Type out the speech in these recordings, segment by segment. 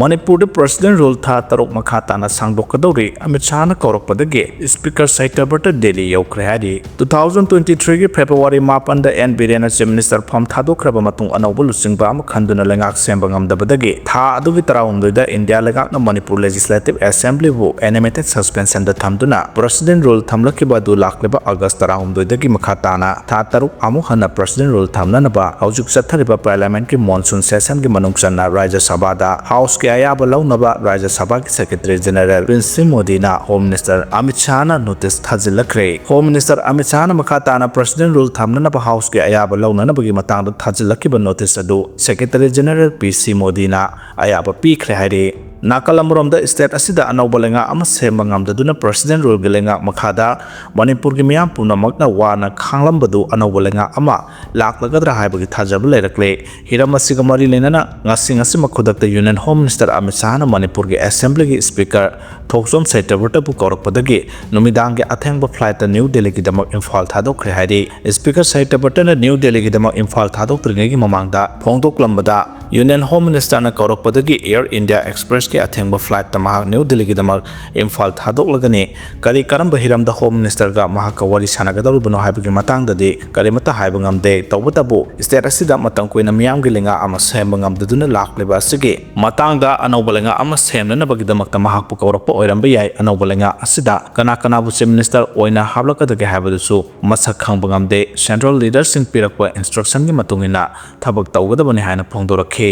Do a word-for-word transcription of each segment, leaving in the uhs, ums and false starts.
ꯃꯅꯤꯄꯨꯔꯗ President Rule ꯊꯥ ꯇꯔꯨꯛ ꯃꯈꯥ ꯇꯥꯅ ꯁꯥꯡꯗꯣꯛꯀꯗꯧꯔꯤ꯫ ꯑꯃꯤꯠ ꯁꯥꯍꯅ ꯀꯧꯔꯛꯄꯗꯒꯤ Speaker ꯁꯇ꯭ꯌꯕ꯭ꯔꯇ ꯗꯦꯜꯂꯤ ꯌꯧꯈ꯭ꯔꯦ ꯍꯥꯏꯔꯤ꯫ Two thousand twenty three ꯒꯤ February ꯃꯥꯄꯟꯗ N ꯕꯤꯔꯦꯟꯅ Chief Minister ꯐꯝ ꯊꯥꯗꯣꯛꯈ꯭ꯔꯕ ꯃꯇꯨꯡ ꯑꯅꯧꯕ ꯂꯨꯆꯤꯡꯕ ꯑꯃ ꯈꯟꯗꯨꯅ ꯂꯩꯉꯥꯛ ꯁꯦꯝꯕ ꯉꯝꯗꯕꯗꯒꯤ ꯊꯥ ꯑꯗꯨꯒꯤ ꯇꯔꯥꯍꯨꯝꯗꯣꯏꯗ ꯏꯟꯗꯤꯌꯥ ꯂꯩꯉꯥꯛꯅ ꯃꯅꯤꯄꯨꯔ Legislative Assembly ꯕꯨ animated suspension ꯗ ꯊꯝꯗꯨꯅ President Rule ꯊꯝꯂꯛꯈꯤꯕ ꯑꯗꯨ ꯂꯥꯛꯂꯤꯕ August ꯇꯔꯥꯍꯨꯝꯗꯣꯏꯗꯒꯤ ꯃꯈꯥ ꯇꯥꯅ ꯊꯥ ꯇꯔꯨꯛ ꯑꯃꯨꯛ ꯍꯟꯅ President Rule ꯊꯝꯅꯅꯕ ꯍꯧꯖꯤꯛ ꯆꯠꯊꯔꯤꯕ Parliament ꯀꯤ monsoon session ꯒꯤ ꯃꯅꯨꯡ ꯆꯟꯅ ꯔꯥꯖ꯭ꯌ ꯁꯚꯥꯗ House ꯀꯤ ꯑꯌꯥꯕ ꯂꯧꯅꯕ ꯔꯥꯖ꯭ꯌ ꯁꯚꯥꯒꯤ Secretary General ꯄꯤ ꯁꯤ ꯃꯣꯗꯤꯅ Home Minister Amit ꯁꯥꯍꯅ notice ꯊꯥꯖꯤꯜꯂꯛꯈ꯭ꯔꯦ꯫ Home Minister Amit ꯁꯥꯍꯅ ꯃꯈꯥ ꯇꯥꯅ President Rule ꯊꯝꯅꯅꯕ House ꯀꯤ ꯑꯌꯥꯕ ꯂꯧꯅꯅꯕꯒꯤ ꯃꯇꯥꯡꯗ ꯊꯥꯖꯤꯜꯂꯛꯈꯤꯕ notice ꯑꯗꯨ Secretary General ꯄꯤ ꯁꯤ ꯃꯣꯗꯤꯅ ꯑꯌꯥꯕ ꯄꯤꯈ꯭ꯔꯦ ꯍꯥꯏꯔꯤ꯫ ꯅꯥꯀꯜ ꯑꯃꯔꯣꯝꯗ state ꯑꯁꯤꯗ ꯑꯅꯧꯕ ꯂꯩꯉꯥꯛ ꯑꯃ ꯁꯦꯝꯕ ꯉꯝꯗꯗꯨꯅ President Rule ꯒꯤ ꯂꯩꯉꯥꯛ ꯃꯈꯥꯗ ꯃꯅꯤꯄꯨꯔꯒꯤ ꯃꯤꯌꯥꯝ ꯄꯨꯝꯅꯃꯛꯅ ꯋꯥꯅ ꯈꯥꯡꯂꯝꯕꯗꯨ ꯑꯅꯧꯕ ꯂꯩꯉꯥꯛ ꯑꯃ ꯂꯥꯛꯂꯒꯗ꯭ꯔꯥ ꯍꯥꯏꯕꯒꯤ ꯊꯥꯖꯕ ꯂꯩꯔꯛꯂꯦ꯫ ꯍꯤꯔꯝ ꯑꯁꯤꯒ ꯃꯔꯤ ꯂꯩꯅꯅ ꯉꯁꯤ ꯉꯁꯤꯃꯛ ꯈꯨꯗꯛꯇ Union Home Minister ꯑꯃꯤꯠ ꯁꯥꯍꯅ ꯃꯅꯤꯄꯨꯔꯒꯤ Assembly ꯒꯤ Speaker ꯊꯣꯛꯆꯣꯝ ꯁꯇ꯭ꯌꯕ꯭ꯔꯇꯕꯨ ꯀꯧꯔꯛꯄꯗꯒꯤ ꯅꯨꯃꯤꯗꯥꯡꯒꯤ ꯑꯊꯦꯡꯕ flight ꯇ New Delhi ꯒꯤꯗꯃꯛ ꯏꯝꯐꯥꯜ ꯊꯥꯗꯣꯛꯈ꯭ꯔꯦ ꯍꯥꯏꯔꯤ꯫ Speaker ꯁꯇ꯭ꯌꯕ꯭ꯔꯇꯅ New Delhi ꯒꯤꯗꯃꯛ ꯏꯝꯐꯥꯜ ꯊꯥꯗꯣꯛꯇ꯭ꯔꯤꯉꯩꯒꯤ ꯃꯃꯥꯡꯗ ꯐꯣꯡꯗꯣꯛꯂꯝꯕꯗ Union Home Minister ꯅ ꯀꯧꯔꯛꯄꯗꯒꯤ Air India Express ꯀꯤ ꯑꯊꯦꯡꯕ flight ꯇ ꯃꯍꯥꯛ New Delhi ꯒꯤꯗꯃꯛ ꯏꯝꯐꯥꯜ ꯊꯥꯗꯣꯛꯂꯒꯅꯤ꯫ ꯀꯔꯤ ꯀꯔꯝꯕ ꯍꯤꯔꯝꯗ Home Minister ꯒ ꯃꯍꯥꯛꯀ ꯋꯥꯔꯤ ꯁꯥꯟꯅꯒꯗꯧꯔꯤꯕꯅꯣ ꯍꯥꯏꯕꯒꯤ ꯃꯇꯥꯡꯗꯗꯤ ꯀꯔꯤꯃꯠꯇ ꯍꯥꯏꯕ ꯉꯝꯗꯦ꯫ ꯇꯧꯕꯇꯕꯨ state ꯑꯁꯤꯗ ꯃꯇꯝ ꯀꯨꯏꯅ ꯃꯤꯌꯥꯝꯒꯤ ꯂꯩꯉꯥꯛ ꯑꯃ ꯁꯦꯝꯕ ꯉꯝꯗꯗꯨꯅ ꯂꯥꯛꯂꯤꯕ ꯑꯁꯤꯒꯤ ꯃꯇꯥꯡꯗ ꯑꯅꯧꯕ ꯂꯩꯉꯥꯛ ꯑꯃ ꯁꯦꯝꯅꯅꯕꯒꯤꯗꯃꯛꯇ ꯃꯍꯥꯛꯄꯨ ꯀꯧꯔꯛꯄ ꯑꯣꯏꯔꯝꯕ ꯌꯥꯏ꯫ ꯑꯅꯧꯕ ꯂꯩꯉꯥꯛ ꯑꯁꯤꯗ ꯀꯅꯥ ꯀꯅꯥꯕꯨ Chief Minister ꯑꯣꯏꯅ ꯍꯥꯞꯂꯛꯀꯗꯒꯦ ꯍꯥꯏꯕꯗꯨꯁꯨ ꯃꯁꯛ ꯈꯪꯕ ꯉꯝꯗꯦ꯫ Central leader ꯁꯤꯡ ꯄꯤꯔꯛꯄ instruction ꯒꯤ ꯃꯇꯨꯡ ꯏꯟꯅ ꯊꯕꯛ ꯇꯧꯒꯗꯕꯅꯤ ꯍꯥꯏꯅ ꯐꯣꯡꯗꯣꯔꯛꯈꯤ꯫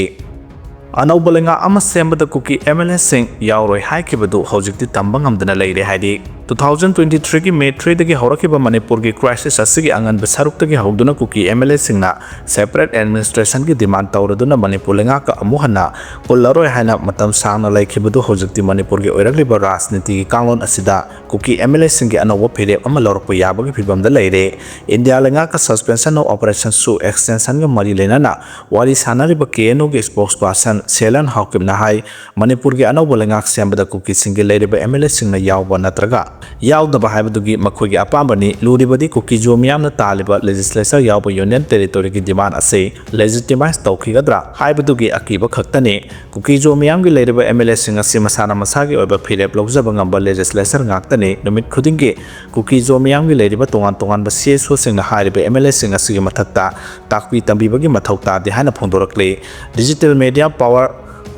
ꯑꯅꯧꯕ ꯂꯩꯉꯥꯛ ꯑꯃ ꯁꯦꯝꯕꯗ ꯀꯨꯀꯤ M L A ꯁꯤꯡ ꯌꯥꯎꯔꯣꯏ ꯍꯥꯏꯈꯤꯕꯗꯨ ꯍꯧꯖꯤꯛꯇꯤ ꯇꯝꯕ ꯉꯝꯗꯅ ꯂꯩꯔꯦ ꯍꯥꯏꯔꯤ꯫ Two thousand twenty three ꯒꯤ May three ꯗꯒꯤ ꯍꯧꯔꯛꯈꯤꯕ ꯃꯅꯤꯄꯨꯔꯒꯤ crisis ꯑꯁꯤꯒꯤ ꯑꯉꯟꯕ ꯁꯔꯨꯛꯇꯒꯤ ꯍꯧꯗꯨꯅ ꯀꯨꯀꯤ M L A ꯁꯤꯡꯅ separate administration ꯒꯤ demand ꯇꯧꯔꯗꯨꯅ ꯃꯅꯤꯄꯨꯔ ꯂꯩꯉꯥꯛꯀ ꯑꯃꯨꯛ ꯍꯟꯅ ꯄꯨꯜꯂꯔꯣꯏ ꯍꯥꯏꯅ ꯃꯇꯝ ꯁꯥꯡꯅ ꯂꯩꯈꯤꯕꯗꯨ ꯍꯧꯖꯤꯛꯇꯤ ꯃꯅꯤꯄꯨꯔꯒꯤ ꯑꯣꯏꯔꯛꯂꯤꯕ ꯔꯥꯖꯅꯤꯇꯤꯒꯤ ꯀꯥꯡꯂꯣꯟ ꯑꯁꯤꯗ ꯀꯨꯀꯤ M L A ꯁꯤꯡꯒꯤ ꯑꯅꯧꯕ ꯐꯤꯔꯦꯞ ꯑꯃ ꯂꯧꯔꯛꯄ ꯌꯥꯕꯒꯤ ꯐꯤꯕꯝꯗ ꯂꯩꯔꯦ꯫ ꯏꯟꯗꯤꯌꯥ ꯂꯩꯉꯥꯛꯀ Suspension of Operation ꯁꯨ extension ꯒ ꯃꯔꯤ ꯂꯩꯅꯅ ꯋꯥꯔꯤ ꯁꯥꯟꯅꯔꯤꯕ K N O ꯒꯤ spokesperson ꯁꯦꯂꯟ ꯍꯥꯎꯀꯤꯞꯅ ꯍꯥꯏ, ꯃꯅꯤꯄꯨꯔꯒꯤ ꯑꯅꯧꯕ ꯂꯩꯉꯥꯛ ꯁꯦꯝꯕꯗ ꯀꯨꯀꯤꯁꯤꯡꯒꯤ ꯂꯩꯔꯤꯕ M L A ꯁꯤꯡꯅ ꯌꯥꯎꯕ ꯅꯠꯇ꯭ꯔꯒ ꯌꯥꯎꯗꯕ ꯍꯥꯏꯕꯗꯨꯒꯤ ꯃꯈꯣꯏꯒꯤ ꯑꯄꯥꯝꯕꯅꯤ꯫ ꯂꯨꯔꯤꯕꯗꯤ ꯀꯨꯀꯤꯖꯣ ꯃꯤꯌꯥꯝꯅ ꯇꯥꯜꯂꯤꯕ legislature ꯌꯥꯎꯕ Union Territoryꯒꯤ demand ꯑꯁꯤ legitimize ꯇꯧꯈꯤꯒꯗ꯭ꯔꯥ ꯍꯥꯏꯕꯗꯨꯒꯤ ꯑꯀꯤꯕ ꯈꯛꯇꯅꯤ꯫ ꯀꯨꯀꯤꯖꯣ ꯃꯤꯌꯥꯝꯒꯤ ꯂꯩꯔꯤꯕ MLAꯁꯤꯡ ꯑꯁꯤ ꯃꯁꯥꯅ ꯃꯁꯥꯒꯤ ꯑꯣꯏꯕ ꯐꯤꯔꯦꯞ ꯂꯧꯖꯕ ꯉꯝꯕ legislature ꯉꯥꯛꯇꯅꯤ꯫ ꯅꯨꯃꯤꯠ ꯈꯨꯗꯤꯡꯒꯤ ꯀꯨꯀꯤꯖꯣ ꯃꯤꯌꯥꯝꯒꯤ ꯂꯩꯔꯤꯕ ꯇꯣꯉꯥꯟ ꯇꯣꯉꯥꯟꯕ CSOꯁꯤꯡꯅ ꯍꯥꯏꯔꯤꯕ MLAꯁꯤꯡ ꯑꯁꯤꯒꯤ ꯃꯊꯛꯇ ꯇꯥꯛꯄꯤ ꯇꯝꯕꯤꯕꯒꯤ ꯃꯊꯧ ꯇꯥꯗꯦ ꯍꯥꯏꯅ ꯐꯣꯡꯗꯣꯔꯛꯂꯤ꯫ Digital Media Power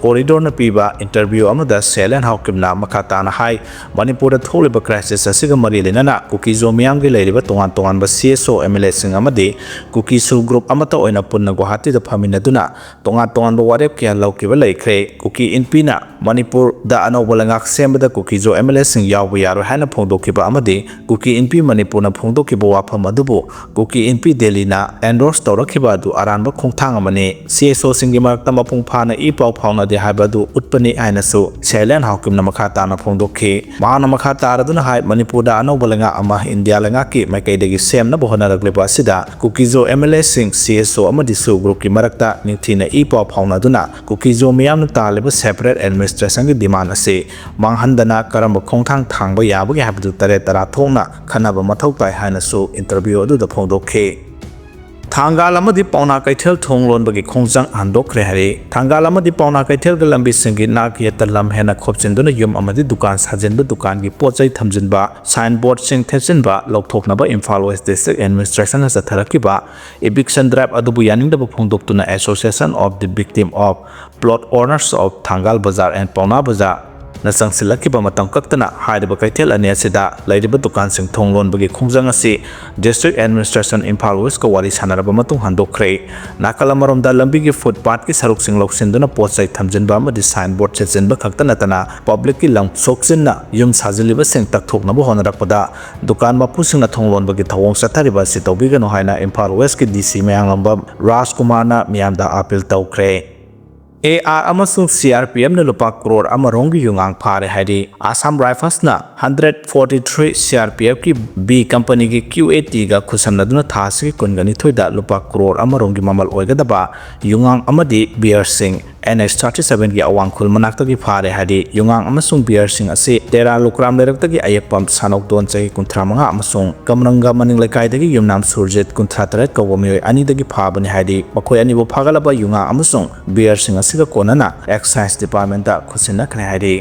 Corridorꯅ ꯄꯤꯕ interview ꯑꯃꯗ ꯁꯦꯂꯦꯟ ꯍꯥꯎꯀꯤꯝꯅ ꯃꯈꯥ ꯇꯥꯅ ꯍꯥꯏ, ꯃꯅꯤꯄꯨꯔꯗ ꯊꯣꯛꯂꯤꯕ crisis ꯑꯁꯤꯒ ꯃꯔꯤ ꯂꯩꯅꯅ ꯀꯨꯀꯤꯖꯣ ꯃꯤꯌꯥꯝꯒꯤ ꯂꯩꯔꯤꯕ ꯇꯣꯉꯥꯟ ꯇꯣꯉꯥꯟꯕ CSO, MLAꯁꯤꯡ ꯑꯃꯗꯤ ꯀꯨꯀꯤ SoO group ꯑꯃꯠꯇ ꯑꯣꯏꯅ ꯄꯨꯟꯅ ꯒꯨꯋꯥꯍꯥꯇꯤꯗ ꯐꯝꯃꯤꯟꯅꯗꯨꯅ ꯇꯣꯉꯥꯟ ꯇꯣꯉꯥꯟꯕ ꯋꯥꯔꯦꯞ ꯀꯌꯥ ꯂꯧꯈꯤꯕ ꯂꯩꯈ꯭ꯔꯦ꯫ ꯀꯨꯀꯤ ꯏꯟꯄꯤꯅ ꯃꯅꯤꯄꯨꯔꯗ ꯑꯅꯧꯕ ꯂꯩꯉꯥꯛ ꯁꯦꯝꯕꯗ ꯀꯨꯀꯤꯖꯣ MLAꯁꯤꯡ ꯌꯥꯎꯕ ꯌꯥꯔꯣꯏ ꯍꯥꯏꯅ ꯐꯣꯡꯗꯣꯛꯈꯤꯕ ꯑꯃꯗꯤ ꯀꯨꯀꯤ ꯏꯟꯄꯤ ꯃꯅꯤꯄꯨꯔꯅ ꯐꯣꯡꯗꯣꯛꯈꯤꯕ ꯋꯥꯐꯝ ꯑꯗꯨꯕꯨ ꯀꯨꯀꯤ ꯏꯟꯄꯤ ꯗꯦꯜꯂꯤꯅ endorse ꯇꯧꯔꯛꯈꯤꯕ ꯑꯗꯨ ꯑꯔꯥꯟꯕ ꯈꯣꯡꯊꯥꯡ ꯑꯃꯅꯤ꯫ CSOꯁꯤꯡꯒꯤ ꯃꯔꯛꯇ ꯃꯄꯨꯡ ꯐꯥꯅ ꯏ ꯄꯥꯎ ꯐꯥꯎꯅꯗꯦ ꯍꯥꯏꯕ ꯑꯗꯨ ꯎꯠꯄꯅꯤ ꯍꯥꯏꯅꯁꯨ ꯁꯦꯂꯦꯟ ꯍꯥꯎꯀꯤꯝꯅ ꯃꯈꯥ ꯇꯥꯅ ꯐꯣꯡꯗꯣꯛꯈꯤ꯫ ꯃꯍꯥꯛꯅ ꯃꯈꯥ ꯇꯥꯔꯗꯨꯅ ꯍꯥꯏ, ꯃꯅꯤꯄꯨꯔꯗ ꯑꯅꯧꯕ ꯂꯩꯉꯥꯛ ꯑꯃ ꯏꯟꯗꯤꯌꯥ ꯂꯩꯉꯥꯛꯀꯤ ꯃꯥꯏꯀꯩꯗꯒꯤ ꯁꯦꯝꯅꯕ ꯍꯣꯠꯅꯔꯛꯂꯤꯕ ꯑꯁꯤꯗ ꯀꯨꯀꯤꯖꯣ MLAꯁꯤꯡ, CSO ꯑꯃꯗꯤ SoO groupꯀꯤ ꯃꯔꯛꯇ ꯅꯤꯡꯊꯤꯅ ꯏ ꯄꯥꯎ ꯐꯥꯎꯅꯗꯨꯅ ꯀꯨꯀꯤꯖꯣ ꯃꯤꯌꯥꯝꯅ ꯇꯥꯜꯂꯤꯕ separate administrationꯒꯤ demand ꯑꯁꯤ ꯃꯥꯡꯍꯟꯗꯅ ꯀꯔꯝꯕ ꯈꯣꯡꯊꯥꯡ ꯊꯥꯡꯕ ꯌꯥꯕꯒꯦ ꯍꯥꯏꯕꯗꯨ ꯇꯔꯦꯠ ꯇꯔꯥ ꯊꯣꯛꯅ ꯈꯟꯅꯕ ꯃꯊꯧ ꯇꯥꯏ ꯍꯥꯏꯅꯁꯨ interview ꯑꯗꯨꯗ ꯐꯣꯡꯗꯣꯛꯈꯤ꯫ ꯊꯥꯡꯒꯥꯜ ꯑꯃꯗꯤ ꯄꯥꯎꯅꯥ ꯀꯩꯊꯦꯜ ꯊꯣꯡ ꯂꯣꯟꯕꯒꯤ ꯈꯣꯡꯖꯪ ꯍꯟꯗꯣꯛꯈ꯭ꯔꯦ ꯍꯥꯏꯔꯤ꯫ ꯊꯥꯡꯒꯥꯜ ꯑꯃꯗꯤ ꯄꯥꯎꯅꯥ ꯀꯩꯊꯦꯜꯒ ꯂꯝꯕꯤꯁꯤꯡꯒꯤ ꯅꯥꯛ ꯌꯦꯠꯇ ꯂꯝ ꯍꯦꯟꯅ ꯈꯣꯞꯆꯤꯟꯗꯨꯅ ꯌꯨꯝ ꯑꯃꯗꯤ ꯗꯨꯀꯥꯟ ꯁꯥꯖꯤꯟꯕ, ꯗꯨꯀꯥꯟꯒꯤ ꯄꯣꯠ ꯆꯩ ꯊꯝꯖꯤꯟꯕ, sign boardꯁꯤꯡ ꯊꯦꯠꯆꯤꯟꯕ ꯂꯧꯊꯣꯛꯅꯕ Imphal West District Administrationꯅ ꯆꯠꯊꯔꯛꯈꯤꯕ eviction drive ꯑꯗꯨꯕꯨ ꯌꯥꯅꯤꯡꯗꯕ ꯐꯣꯡꯗꯣꯛꯇꯨꯅ Association of the Victim of Plot Owners of Thangal Bazar and Paona Bazar ꯅ ꯆꯪꯁꯤꯜꯂꯛꯈꯤꯕ ꯃꯇꯝ ꯀꯛꯇꯅ ꯍꯥꯏꯔꯤꯕ ꯀꯩꯊꯦꯜ ꯑꯅꯤ ꯑꯁꯤꯗ ꯂꯩꯔꯤꯕ ꯗꯨꯀꯥꯟꯁꯤꯡ ꯊꯣꯡ ꯂꯣꯟꯕꯒꯤ ꯈꯣꯡꯖꯪ ꯑꯁꯤ District Administration Imphal Westꯀ ꯋꯥꯔꯤ ꯁꯥꯟꯅꯔꯕ ꯃꯇꯨꯡ ꯍꯟꯗꯣꯛꯈ꯭ꯔꯦ꯫ ꯅꯥꯀꯜ ꯑꯃꯔꯣꯝꯗ ꯂꯝꯕꯤꯒꯤ footpathꯀꯤ ꯁꯔꯨꯛꯁꯤꯡ ꯂꯧꯁꯤꯟꯗꯨꯅ ꯄꯣꯠ ꯆꯩ ꯊꯝꯖꯤꯟꯕ ꯑꯃꯗꯤ sign board ꯊꯦꯠꯆꯤꯟꯕ ꯈꯛꯇ ꯅꯠꯇꯅ publicꯀꯤ ꯂꯝ ꯁꯣꯛꯆꯤꯟꯅ ꯌꯨꯝ ꯁꯥꯖꯤꯜꯂꯤꯕꯁꯤꯡ ꯇꯛꯊꯣꯛꯅꯕ ꯍꯣꯠꯅꯔꯛꯄꯗ ꯗꯨꯀꯥꯟ ꯃꯄꯨꯁꯤꯡꯅ ꯊꯣꯡ ꯂꯣꯟꯕꯒꯤ ꯊꯧꯑꯣꯡ ꯆꯠꯊꯔꯤꯕ ꯑꯁꯤ ꯇꯧꯕꯤꯒꯅꯨ ꯍꯥꯏꯅ ꯏꯝꯐꯥꯜ Westꯀꯤ DC ꯃꯌꯥꯡꯂꯝꯕꯝ ꯔꯥꯖꯀꯨꯃꯥꯔꯅ ꯃꯤꯌꯥꯝꯗ appeal ꯇꯧꯈ꯭ꯔꯦ꯫ AR ꯑꯃꯁꯨꯡ CRPFꯅ ꯂꯨꯄꯥ ꯀ꯭ꯔꯣꯔ ꯑꯃꯔꯣꯝꯒꯤ ꯌꯨꯉꯥꯡ ꯐꯥꯔꯦ ꯍꯥꯏꯔꯤ꯫ Assam Riflesꯅ hundred forty three CRPFꯀꯤ B companyꯒꯤ QATꯒ ꯈꯨꯠꯁꯝꯅꯗꯨꯅ ꯊꯥ ꯑꯁꯤꯒꯤ ꯀꯨꯟꯒ ꯅꯤꯊꯣꯏꯗ ꯂꯨꯄꯥ ꯀ꯭ꯔꯣꯔ ꯑꯃꯔꯣꯝꯒꯤ ꯃꯃꯜ ꯑꯣꯏꯒꯗꯕ ꯌꯨꯉꯥꯡ ꯑꯃꯗꯤ beerꯁꯤꯡ ꯑꯦꯟ ꯑꯩꯆ ꯊꯥꯔꯇꯤ ꯁꯚꯦꯟꯒꯤ ꯑꯋꯥꯡ ꯈꯨꯜ ꯃꯅꯥꯛꯇꯒꯤ ꯐꯥꯔꯦ ꯍꯥꯏꯔꯤ꯫ ꯌꯨꯉꯥꯡ ꯑꯃꯁꯨꯡ ꯕꯤꯌꯔꯁꯤꯡ ꯑꯁꯤ ꯇꯦꯔꯥ ꯂꯨꯀ꯭ꯔꯥꯝ ꯂꯩꯔꯛꯇꯒꯤ ꯑꯌꯦꯛꯄꯝ ꯁꯥꯅꯧꯗꯣꯟ, ꯆꯍꯤ ꯀꯨꯟꯊ꯭ꯔꯥ ꯃꯉꯥ, ꯑꯃꯁꯨꯡ ꯀꯝꯔꯪꯒ ꯃꯅꯤꯡ ꯂꯩꯀꯥꯏꯗꯒꯤ ꯌꯨꯝꯅꯥꯝ ꯁꯨꯔꯖꯤꯠ, ꯀꯨꯟꯊ꯭ꯔꯥ ꯇꯔꯦꯠ ꯀꯧꯕ ꯃꯤꯑꯣꯏ ꯑꯅꯤꯗꯒꯤ ꯐꯥꯕꯅꯤ ꯍꯥꯏꯔꯤ꯫ ꯃꯈꯣꯏ ꯑꯅꯤꯕꯨ ꯐꯥꯒꯠꯂꯕ ꯌꯨꯉꯥꯡ ꯑꯃꯁꯨꯡ ꯕꯤꯌꯔꯁꯤꯡ ꯑꯁꯤꯒ ꯀꯣꯟꯅꯅ ꯑꯦꯛꯁꯥꯏꯖ ꯗꯤꯄꯥꯔꯠꯃꯦꯟꯇ ꯈꯨꯠꯁꯤꯟꯅꯈ꯭ꯔꯦ ꯍꯥꯏꯔꯤ꯫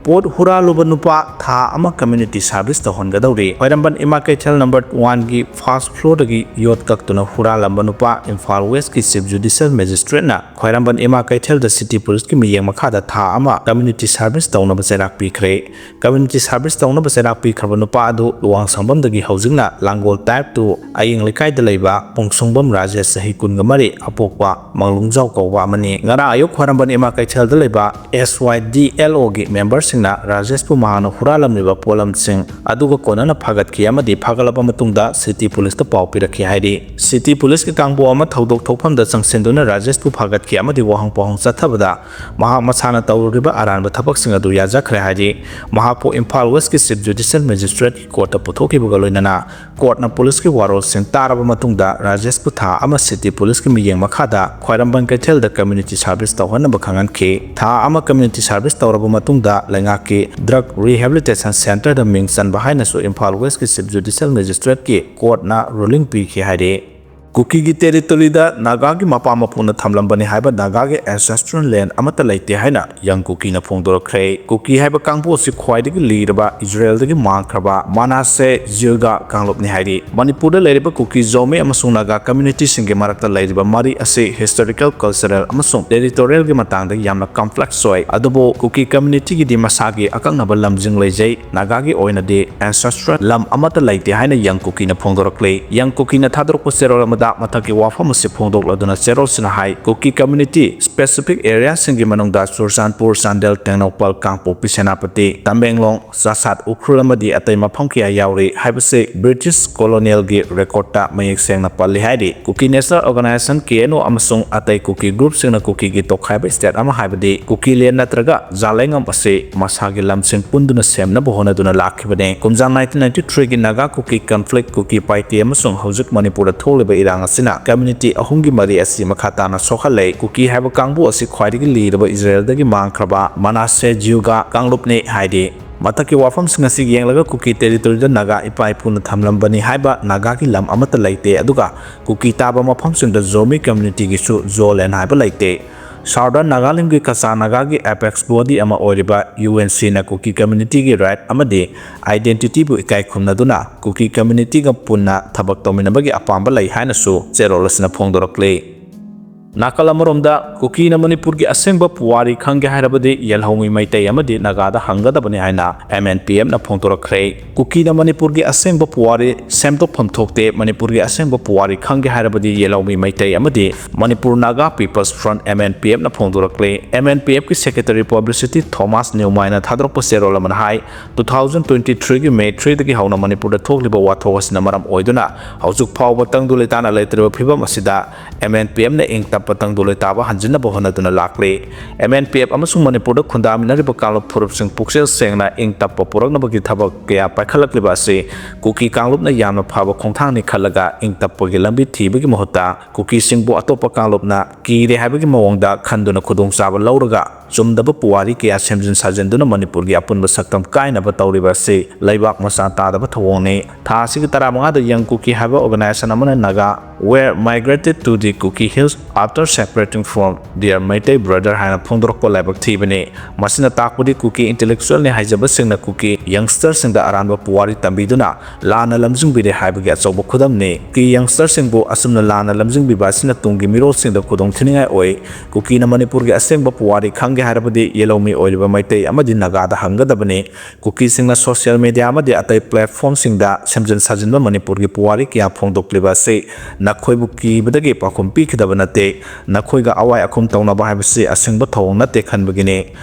ꯄꯣꯠ ꯍꯨꯔꯥꯜꯂꯨꯕ ꯅꯨꯄꯥ ꯊꯥ ꯑꯃ ꯀꯝꯃ꯭ꯌꯨꯅꯤꯇꯤ ꯁꯥꯔꯚꯤꯁ ꯇꯧꯍꯟꯒꯗꯧꯔꯤ꯫ ꯈ꯭ꯋꯥꯏꯔꯝꯕꯟ ꯏꯃꯥ ꯀꯩꯊꯦꯜ ꯅꯝꯕꯔ ꯋꯥꯟꯒꯤ ꯐꯥꯔꯁ ꯐ꯭ꯂꯣꯔꯗꯒꯤ ꯌꯣꯠ ꯀꯛꯇꯨꯅ ꯍꯨꯔꯥꯜꯂꯝꯕ ꯅꯨꯄꯥ ꯏꯝꯐꯥꯜ ꯋꯦꯁꯀꯤ ꯆꯤꯐ ꯖꯨꯗꯤꯁꯤꯌꯦꯜ ꯃꯦꯖꯤꯁꯇ꯭ꯔꯦꯠꯅ ꯈ꯭ꯋꯥꯏꯔꯝꯕꯟ ꯏꯃꯥ ꯀꯩꯊꯦꯜꯗ ꯁꯤꯇꯤ ꯄꯨꯂꯤꯁꯀꯤ ꯃꯤꯠꯌꯦꯡ ꯃꯈꯥꯗ ꯊꯥ ꯑꯃ ꯀꯝꯃ꯭ꯌꯨꯅꯤꯇꯤ ꯁꯥꯔꯚꯤꯁ ꯇꯧꯅꯕ ꯆꯩꯔꯥꯛ ꯄꯤꯈ꯭ꯔꯦ꯫ ꯀꯝꯃ꯭ꯌꯨꯅꯤꯇꯤ ꯁꯥꯔꯚꯤꯁ ꯇꯧꯅꯕ ꯆꯩꯔꯥꯛ ꯄꯤꯈ꯭ꯔꯕ ꯅꯨꯄꯥ ꯑꯗꯨ ꯂꯨꯋꯥꯡꯁꯪꯕꯝꯗꯒꯤ ꯍꯧꯖꯤꯛꯅ ꯂꯥꯡꯒꯣꯜ ꯇꯥꯏꯞ ꯇꯨ ꯑꯌꯤꯡ ꯂꯩꯀꯥꯏꯗ ꯂꯩꯕ ꯄꯣꯡꯁꯨꯡꯕꯝ ꯔꯥꯖꯦꯁ, ꯆꯍꯤ ꯀꯨꯟꯒ ꯃꯔꯤ, ꯑꯄꯣꯛꯄ ꯃꯪꯂꯨꯡꯖꯥꯎ ꯀꯧꯕ ꯑꯃꯅꯤ꯫ ꯉꯔꯥꯡ ꯑꯌꯨꯛ ꯈ꯭ꯋꯥꯏꯔꯝꯕꯟ ꯏꯃꯥ ꯀꯩꯊꯦꯜꯗ ꯂꯩꯕ ꯑꯦꯁ ꯋꯥꯏ ꯗꯤ ꯑꯦꯜ ꯑꯣꯒꯤ ꯃꯦꯝꯕꯔꯁꯤꯡꯅ ꯔꯥꯖꯦꯁꯄꯨ ꯃꯍꯥꯛꯅ ꯍꯨꯔꯥꯜꯂꯝꯂꯤꯕ ꯄꯣꯠꯂꯝꯁꯤꯡ ꯑꯗꯨꯒ ꯀꯣꯟꯅꯅ ꯐꯥꯒꯠꯈꯤ ꯑꯃꯗꯤ ꯐꯥꯒꯠꯂꯕ ꯃꯇꯨꯡꯗ ꯁꯤꯇꯤ ꯄꯨꯂꯤꯁꯇ ꯄꯥꯎ ꯄꯤꯔꯛꯈꯤ ꯍꯥꯏꯔꯤ꯫ ꯁꯤꯇꯤ ꯄꯨꯂꯤꯁꯀꯤ ꯀꯥꯡꯕꯨ ꯑꯃ ꯊꯧꯗꯣꯛ ꯊꯣꯛꯐꯝꯗ ꯆꯪꯁꯤꯟꯗꯨꯅ ꯔꯥꯖꯦꯁꯄꯨ ꯐꯥꯒꯠꯈꯤ ꯑꯃꯗꯤ ꯋꯥꯍꯪ ꯄꯥꯎꯍꯪ ꯆꯠꯊꯕꯗ ꯃꯍꯥꯛ ꯃꯁꯥꯅ ꯇꯧꯔꯨꯔꯤꯕ ꯑꯔꯥꯟꯕ ꯊꯕꯛꯁꯤꯡ ꯑꯗꯨ ꯌꯥꯖꯈ꯭ꯔꯦ ꯍꯥꯏꯔꯤ꯫ ꯃꯍꯥꯛꯄꯨ ꯏꯝꯐꯥꯜ ꯋꯦꯁꯀꯤ ꯆꯤꯐ ꯖꯨꯗꯤꯁꯤꯌꯦꯜ ꯃꯦꯖꯤꯁꯇ꯭ꯔꯦꯠꯀꯤ ꯀꯣꯔꯠꯇ ꯄꯨꯊꯣꯛꯈꯤꯕꯒ ꯂꯣꯏꯅꯅ ꯀꯣꯔꯠꯅ ꯄꯨꯂꯤꯁꯀꯤ ꯋꯥꯔꯣꯜꯁꯤꯡ ꯇꯥꯔꯕ ꯃꯇꯨꯡꯗ ꯔꯥꯖꯦꯁꯄꯨ ꯊꯥ ꯑꯃ ꯁꯤꯇꯤ ꯄꯨꯂꯤꯁꯀꯤ ꯃꯤꯠꯌꯦꯡ ꯃꯈꯥꯗ ꯈ꯭ꯋꯥꯏꯔꯝꯕꯟ ꯀꯩꯊꯦꯜꯗ ꯀꯝꯃ꯭ꯌꯨꯅꯤꯇꯤ ꯁꯥꯔꯚꯤꯁ ꯇꯧꯍꯟꯅꯕ ꯈꯪꯍꯟꯈꯤ꯫ ꯊꯥ ꯑꯃ ꯀꯝꯃ꯭ꯌꯨꯅꯤꯇꯤ ꯁꯥꯔꯚꯤꯁ ꯇꯧꯔꯕ ꯃꯇꯨꯡꯗ ꯂꯩꯉꯥꯛꯀꯤ ꯗ꯭ꯔꯒ ꯔꯤꯍꯦꯕꯤꯂꯤꯇꯦꯁꯟ ꯁꯦꯟꯇꯔꯗ ꯃꯤꯡ ꯆꯟꯕ ꯍꯥꯏꯅꯁꯨ ꯏꯝꯐꯥꯜ ꯋꯦꯁꯀꯤ ꯆꯤꯐ ꯖꯨꯗꯤꯁꯤꯌꯦꯜ ꯃꯦꯖꯤꯁꯇ꯭ꯔꯦꯠꯀꯤ ꯀꯣꯔꯠꯅ ꯔꯨꯂꯤꯡ ꯄꯤꯈꯤ ꯍꯥꯏꯔꯤ꯫ ꯀꯨꯀꯤꯒꯤ ꯇꯦꯔꯤꯇꯣꯔꯤꯗ ꯅꯥꯒꯥꯒꯤ ꯃꯄꯥ ꯃꯄꯨꯅ ꯊꯝꯂꯝꯕꯅꯤ ꯍꯥꯏꯕ ꯅꯥꯒꯥꯒꯤ ꯑꯦꯟꯁꯦꯁꯇ꯭ꯔꯦꯜ ꯂꯦꯟ ꯑꯃꯠꯇ ꯂꯩꯇꯦ ꯍꯥꯏꯅ ꯌꯪ ꯀꯨꯀꯤꯅ ꯐꯣꯡꯗꯣꯔꯛꯈ꯭ꯔꯦ꯫ ꯀꯨꯀꯤ ꯍꯥꯏꯕ ꯀꯥꯡꯕꯨ ꯑꯁꯤ ꯈ꯭ꯋꯥꯏꯗꯒꯤ ꯂꯤꯔꯕ ꯏꯖꯔꯦꯜꯗꯒꯤ ꯃꯥꯡꯈ꯭ꯔꯕ ꯃꯅꯥꯁꯦ ꯖꯤꯔꯒꯥ ꯀꯥꯡꯂꯨꯞꯅꯤ ꯍꯥꯏꯔꯤ꯫ ꯃꯅꯤꯄꯨꯔꯗ ꯂꯩꯔꯤꯕ ꯀꯨꯀꯤ, ꯖꯣꯃꯤ ꯑꯃꯁꯨꯡ ꯅꯥꯒꯥ ꯀꯝꯃ꯭ꯌꯨꯅꯤꯇꯤꯁꯤꯡꯒꯤ ꯃꯔꯛꯇ ꯂꯩꯔꯤꯕ ꯃꯔꯤ ꯑꯁꯤ ꯍꯤꯁꯇꯣꯔꯤꯀꯦꯜ, ꯀꯜꯆꯔꯦꯜ ꯑꯃꯁꯨꯡ ꯇꯦꯔꯤꯇꯣꯔꯤꯌꯦꯜꯒꯤ ꯃꯇꯥꯡꯗ ꯌꯥꯝꯅ ꯀꯝꯄ꯭ꯂꯦꯛꯁ ꯑꯣꯏ꯫ ꯑꯗꯨꯕꯨ ꯀꯨꯀꯤ ꯀꯝꯃ꯭ꯌꯨꯅꯤꯇꯤꯒꯤꯗꯤ ꯃꯁꯥꯒꯤ ꯑꯀꯛꯅꯕ ꯂꯝꯁꯤꯡ ꯂꯩꯖꯩ꯫ ꯅꯥꯒꯥꯒꯤ ꯑꯣꯏꯅꯗꯤ ꯑꯦꯟꯁꯦꯁꯇ꯭ꯔꯦꯜ ꯂꯝ ꯑꯃꯠꯇ ꯂꯩꯇꯦ ꯍꯥꯏꯅ ꯌꯪ ꯀꯨꯀꯤꯅ ꯐꯣꯡꯗꯣꯔꯛꯂꯤ꯫ ꯌꯪ ꯀꯨꯀꯤꯅ ꯊꯥꯗꯣꯔꯛꯄ ꯆꯦꯔꯣꯜ ꯑꯃꯗ ꯃꯊꯛꯀꯤ ꯋꯥꯐꯝ ꯑꯁꯤ ꯐꯣꯡꯗꯣꯛꯂꯗꯨꯅ ꯆꯦꯔꯣꯜꯁꯤꯅ ꯍꯥꯏ, ꯀꯨꯀꯤ ꯀꯝꯃ꯭ꯌꯨꯅꯤꯇꯤ ꯁ꯭ꯄꯦꯁꯤꯐꯤꯛ ꯑꯦꯔꯤꯌꯥꯁꯤꯡꯒꯤ ꯃꯅꯨꯡꯗ ꯆꯨꯔꯆꯥꯟꯄꯨꯔ, ꯆꯥꯟꯗꯦꯜ, ꯇꯦꯡꯅꯧꯄꯜ, ꯀꯥꯡꯄꯣꯛꯄꯤ, ꯁꯦꯅꯥꯄꯇꯤ, ꯇꯃꯦꯡꯂꯣꯡ, ꯆꯥꯁꯥꯠ ꯎꯈ꯭ꯔꯨꯜ ꯑꯃꯗꯤ ꯑꯇꯩ ꯃꯐꯝ ꯀꯌꯥ ꯌꯥꯎꯔꯤ ꯍꯥꯏꯕꯁꯤ ꯕ꯭ꯔꯤꯇꯤꯁ ꯀꯣꯂꯣꯅꯤꯌꯦꯜꯒꯤ ꯔꯦꯀꯣꯔꯗꯇ ꯃꯌꯦꯛ ꯁꯦꯡꯅ ꯄꯜꯂꯤ ꯍꯥꯏꯔꯤ꯫ ꯀꯨꯀꯤ ꯅꯦꯁꯅꯦꯜ ꯑꯣꯔꯒꯅꯥꯏꯖꯦꯁꯟ, ꯀꯦ ꯑꯦꯟ ꯑꯣ, ꯑꯃꯁꯨꯡ ꯑꯇꯩ ꯀꯨꯀꯤ ꯒ꯭ꯔꯨꯞꯁꯤꯡꯅ ꯀꯨꯀꯤꯒꯤ ꯇꯣꯈꯥꯏꯕ ꯁ꯭ꯇꯦꯠ ꯑꯃ, ꯍꯥꯏꯕꯗꯤ ꯀꯨꯀꯤꯂꯦꯟ ꯅꯠꯇ꯭ꯔꯒ ꯖꯥꯂꯦꯡꯉꯝ ꯑꯁꯤ ꯃꯁꯥꯒꯤ ꯂꯝꯁꯤꯡ ꯄꯨꯟꯗꯨꯅ ꯁꯦꯝꯅꯕ ꯍꯣꯠꯅꯗꯨꯅ ꯂꯥꯛꯈꯤꯕꯅꯤ꯫ ꯀꯨꯝꯖꯥ ꯅꯥꯏꯟꯇꯤꯟ ꯅꯥꯏꯟꯇꯤ ꯊ꯭ꯔꯤꯒꯤ ꯅꯥꯒꯥ ꯀꯨꯀꯤ ꯀꯟꯐ꯭ꯂꯤꯛ, ꯀꯨꯀꯤ ꯄꯥꯏꯇꯦ ꯑꯃꯁꯨꯡ ꯍꯧꯖꯤꯛ ꯃꯅꯤꯄꯨꯔꯗ ꯊꯣꯛꯂꯤꯕ ꯏꯔꯥꯡ ꯑꯁꯤꯅ community ꯑꯍꯨꯝꯒꯤ ꯃꯔꯤ ꯑꯁꯤ ꯃꯈꯥ ꯇꯥꯅ ꯁꯣꯛꯍꯜꯂꯦ꯫ ꯀꯨꯀꯤ ꯍꯥꯏꯕ ꯀꯥꯡꯕꯨ ꯑꯁꯤ ꯈ꯭ꯋꯥꯏꯗꯒꯤ ꯂꯤꯔꯕ ꯏꯖꯔꯦꯜꯗꯒꯤ ꯃꯥꯡꯈ꯭ꯔꯕ ꯃꯅꯥꯁꯦ ꯖꯤꯌꯨꯒ ꯀꯥꯡꯂꯨꯞꯅꯤ ꯍꯥꯏꯗꯤ꯫ ꯃꯊꯛꯀꯤ ꯋꯥꯐꯝꯁꯤꯡ ꯑꯁꯤ ꯌꯦꯡꯂꯒ ꯀꯨꯀꯤ territoryꯗ ꯅꯥꯒꯥ ꯏꯄꯥ ꯏꯄꯨꯅ ꯊꯝꯂꯝꯕꯅꯤ ꯍꯥꯏꯕ ꯅꯥꯒꯥꯒꯤ ꯂꯝ ꯑꯃꯠꯇ ꯂꯩꯇꯦ, ꯑꯗꯨꯒ ꯀꯨꯀꯤ ꯇꯥꯕ ꯃꯐꯝꯁꯤꯡꯗ ꯖꯣꯃꯤ communityꯒꯤꯁꯨ ꯖꯣꯂꯦꯟ ꯍꯥꯏꯕ ꯂꯩꯇꯦ꯫ Southern ꯅꯥꯒꯥꯂꯦꯟꯗꯒꯤ ꯀꯆꯥ ꯅꯥꯒꯥꯒꯤ apex body ꯑꯃ ꯑꯣꯏꯔꯤꯕ UNCꯅ ꯀꯨꯀꯤ communityꯒꯤ right ꯑꯃꯗꯤ identityꯕꯨ ꯏꯀꯥꯏ ꯈꯨꯝꯅꯗꯨꯅ ꯀꯨꯀꯤ communityꯒ ꯄꯨꯟꯅ ꯊꯕꯛ ꯇꯧꯃꯤꯟꯅꯕꯒꯤ ꯑꯄꯥꯝꯕ ꯂꯩ ꯍꯥꯏꯅꯁꯨ ꯆꯦꯔꯣꯜ ꯑꯁꯤꯅ ꯐꯣꯡꯗꯣꯔꯛꯂꯤ꯫ ꯅꯥꯀꯜ ꯑꯃꯔꯣꯝꯗ, ꯀꯨꯀꯤꯅ ꯃꯅꯤꯄꯨꯔꯒꯤ ꯑꯁꯦꯡꯕ ꯄꯨꯋꯥꯔꯤ ꯈꯪꯒꯦ ꯍꯥꯏꯔꯕꯗꯤ ꯌꯦꯜꯍꯧꯃꯤ ꯃꯩꯇꯩ ꯑꯃꯗꯤ ꯅꯥꯒꯥꯗ ꯍꯪꯒꯗꯕꯅꯤ ꯍꯥꯏꯅ MNPMꯅ ꯐꯣꯡꯗꯣꯔꯛꯈ꯭ꯔꯦ꯫ ꯀꯨꯀꯤꯅ ꯃꯅꯤꯄꯨꯔꯒꯤ ꯑꯁꯦꯡꯕ ꯄꯨꯋꯥꯔꯤ ꯁꯦꯝꯗꯣꯛꯐꯝ ꯊꯣꯛꯇꯦ, ꯃꯅꯤꯄꯨꯔꯒꯤ ꯑꯁꯦꯡꯕ ꯄꯨꯋꯥꯔꯤ ꯈꯪꯒꯦ ꯍꯥꯏꯔꯕꯗꯤ ꯌꯦꯜꯍꯧꯃꯤ ꯃꯩꯇꯩ ꯑꯃꯗꯤ Manipur Naga People's Front, MNPMꯅ ꯐꯣꯡꯗꯣꯔꯛꯂꯦ꯫ MNPFꯀꯤ secretary publicity ꯊꯣꯃꯥꯁ ꯅ꯭ꯌꯨꯃꯥꯏꯅ ꯊꯥꯗꯣꯔꯛꯄ ꯆꯦꯔꯣꯜ ꯑꯃꯅ ꯍꯥꯏ, two thousand twenty threeꯒꯤ May threeꯗꯒꯤ ꯍꯧꯅ ꯃꯅꯤꯄꯨꯔꯗ ꯊꯣꯛꯂꯤꯕ ꯋꯥꯊꯣꯛ ꯑꯁꯤꯅ ꯃꯔꯝ ꯑꯣꯏꯗꯨꯅ ꯍꯧꯖꯤꯛ ꯐꯥꯎꯕ ꯇꯪꯗꯨ ꯂꯩꯇꯥꯅ ꯂꯩꯇ꯭ꯔꯕ ꯐꯤꯕꯝ ꯑꯁꯤꯗ MNPFꯅ ꯏꯪ ꯇꯞꯄ ꯇꯪꯗꯨ ꯂꯩꯇꯥꯕ ꯍꯟꯖꯤꯟꯅꯕ ꯍꯣꯠꯅꯗꯨꯅ ꯂꯥꯛꯂꯤ꯫ MNPF ꯑꯃꯁꯨꯡ ꯃꯅꯤꯄꯨꯔꯗ ꯈꯨꯟꯗꯥꯃꯤꯟꯅꯔꯤꯕ ꯀꯥꯡꯂꯨꯞ ꯐꯨꯔꯨꯞꯁꯤꯡ ꯄꯨꯛꯆꯦꯜ ꯁꯦꯡꯅ ꯏꯪ ꯇꯞꯄ ꯄꯨꯔꯛꯅꯕꯒꯤ ꯊꯕꯛ ꯀꯌꯥ ꯄꯥꯏꯈꯠꯂꯛꯂꯤꯕ ꯑꯁꯤ ꯀꯨꯀꯤ ꯀꯥꯡꯂꯨꯞꯅ ꯌꯥꯝꯅ ꯐꯕ ꯈꯣꯡꯊꯥꯡꯅꯤ ꯈꯜꯂꯒ ꯏꯪ ꯇꯞꯄꯒꯤ ꯂꯝꯕꯤ ꯊꯤꯕꯒꯤ ꯃꯍꯨꯠꯇ ꯀꯨꯀꯤꯁꯤꯡꯕꯨ ꯑꯇꯣꯞꯄ ꯀꯥꯡꯂꯨꯞꯅ ꯀꯤꯔꯦ ꯍꯥꯏꯕꯒꯤ ꯃꯑꯣꯡꯗ ꯈꯟꯗꯨꯅ ꯈꯨꯗꯣꯡꯆꯥꯕ ꯂꯧꯔꯒ ꯆꯨꯝꯗꯕ ꯄꯨꯋꯥꯔꯤ ꯀꯌꯥ ꯁꯦꯝꯖꯤꯟ ꯁꯥꯖꯤꯟꯗꯨꯅ ꯃꯅꯤꯄꯨꯔꯒꯤ ꯑꯄꯨꯟꯕ ꯁꯛꯇꯝ ꯀꯥꯏꯅꯕ ꯇꯧꯔꯤꯕ ꯑꯁꯤ ꯂꯩꯕꯥꯛ ꯃꯆꯥ ꯇꯥꯗꯕ ꯊꯧꯑꯣꯡꯅꯤ꯫ ꯊꯥ ꯑꯁꯤꯒꯤ ꯇꯔꯥꯃꯉꯥꯗ Young Kuki ꯍꯥꯏꯕ organization ꯑꯃꯅ Naga were migrated to the Kuki Hills after separating from their Meitei brother ꯍꯥꯏꯅ ꯐꯣꯡꯗꯣꯔꯛꯄ ꯂꯥꯏꯕꯛ ꯊꯤꯕꯅꯤ꯫ ꯃꯁꯤꯅ ꯇꯥꯛꯄꯗꯤ ꯀꯨꯀꯤ intellectualꯅꯤ ꯍꯥꯏꯖꯕꯁꯤꯡꯅ ꯀꯨꯀꯤ youngsterꯁꯤꯡꯗ ꯑꯔꯥꯟꯕ ꯄꯨꯋꯥꯔꯤ ꯇꯝꯕꯤꯗꯨꯅ ꯂꯥꯟꯅ ꯂꯝꯖꯤꯡꯕꯤꯔꯦ ꯍꯥꯏꯕꯒꯤ ꯑꯆꯧꯕ ꯈꯨꯗꯝꯅꯤ꯫ ꯀꯨꯀꯤ youngsterꯁꯤꯡꯕꯨ ꯑꯁꯨꯝꯅ ꯂꯥꯟꯅ ꯂꯝꯖꯤꯡꯕꯤꯕ ꯑꯁꯤꯅ ꯇꯨꯡꯒꯤ ꯃꯤꯔꯣꯜꯁꯤꯡꯗ ꯈꯨꯗꯣꯡꯊꯤꯅꯤꯡꯉꯥꯏ ꯑꯣꯏ꯫ ꯀꯨꯀꯤꯅ ꯃꯅꯤꯄꯨꯔꯒꯤ ꯑꯁꯦꯡꯕ ꯄꯨꯋꯥꯔꯤ ꯈꯪꯒꯦ ꯍꯥꯏꯔꯕꯗꯤ ꯌꯦꯜꯍꯧꯃꯤ ꯑꯣꯏꯔꯤꯕ ꯃꯩꯇꯩ ꯑꯃꯗꯤ ꯅꯥꯒꯥꯗ ꯍꯪꯒꯗꯕꯅꯤ꯫ ꯀꯨꯀꯤꯁꯤꯡꯅ social media ꯑꯃꯗꯤ ꯑꯇꯩ platformꯁꯤꯡꯗ ꯁꯦꯝꯖꯤꯟ ꯁꯥꯖꯤꯟꯕ ꯃꯅꯤꯄꯨꯔꯒꯤ ꯄꯨꯋꯥꯔꯤ ꯀꯌꯥ ꯐꯣꯡꯗꯣꯛꯂꯤꯕ ꯑꯁꯤ ꯅꯈꯣꯏꯕꯨ ꯀꯤꯕꯗꯒꯤ ꯄꯥꯎꯈꯨꯝ ꯄꯤꯈꯤꯗꯕ ꯅꯠꯇꯦ꯫ ꯅꯈꯣꯏꯒ ꯑꯋꯥꯏ ꯑꯈꯨꯝ ꯇꯧꯅꯕ ꯍꯥꯏꯕꯁꯤ ꯑꯁꯦꯡꯕ ꯊꯧꯑꯣꯡ ꯅꯠꯇꯦ ꯈꯟꯕꯒꯤꯅꯤ꯫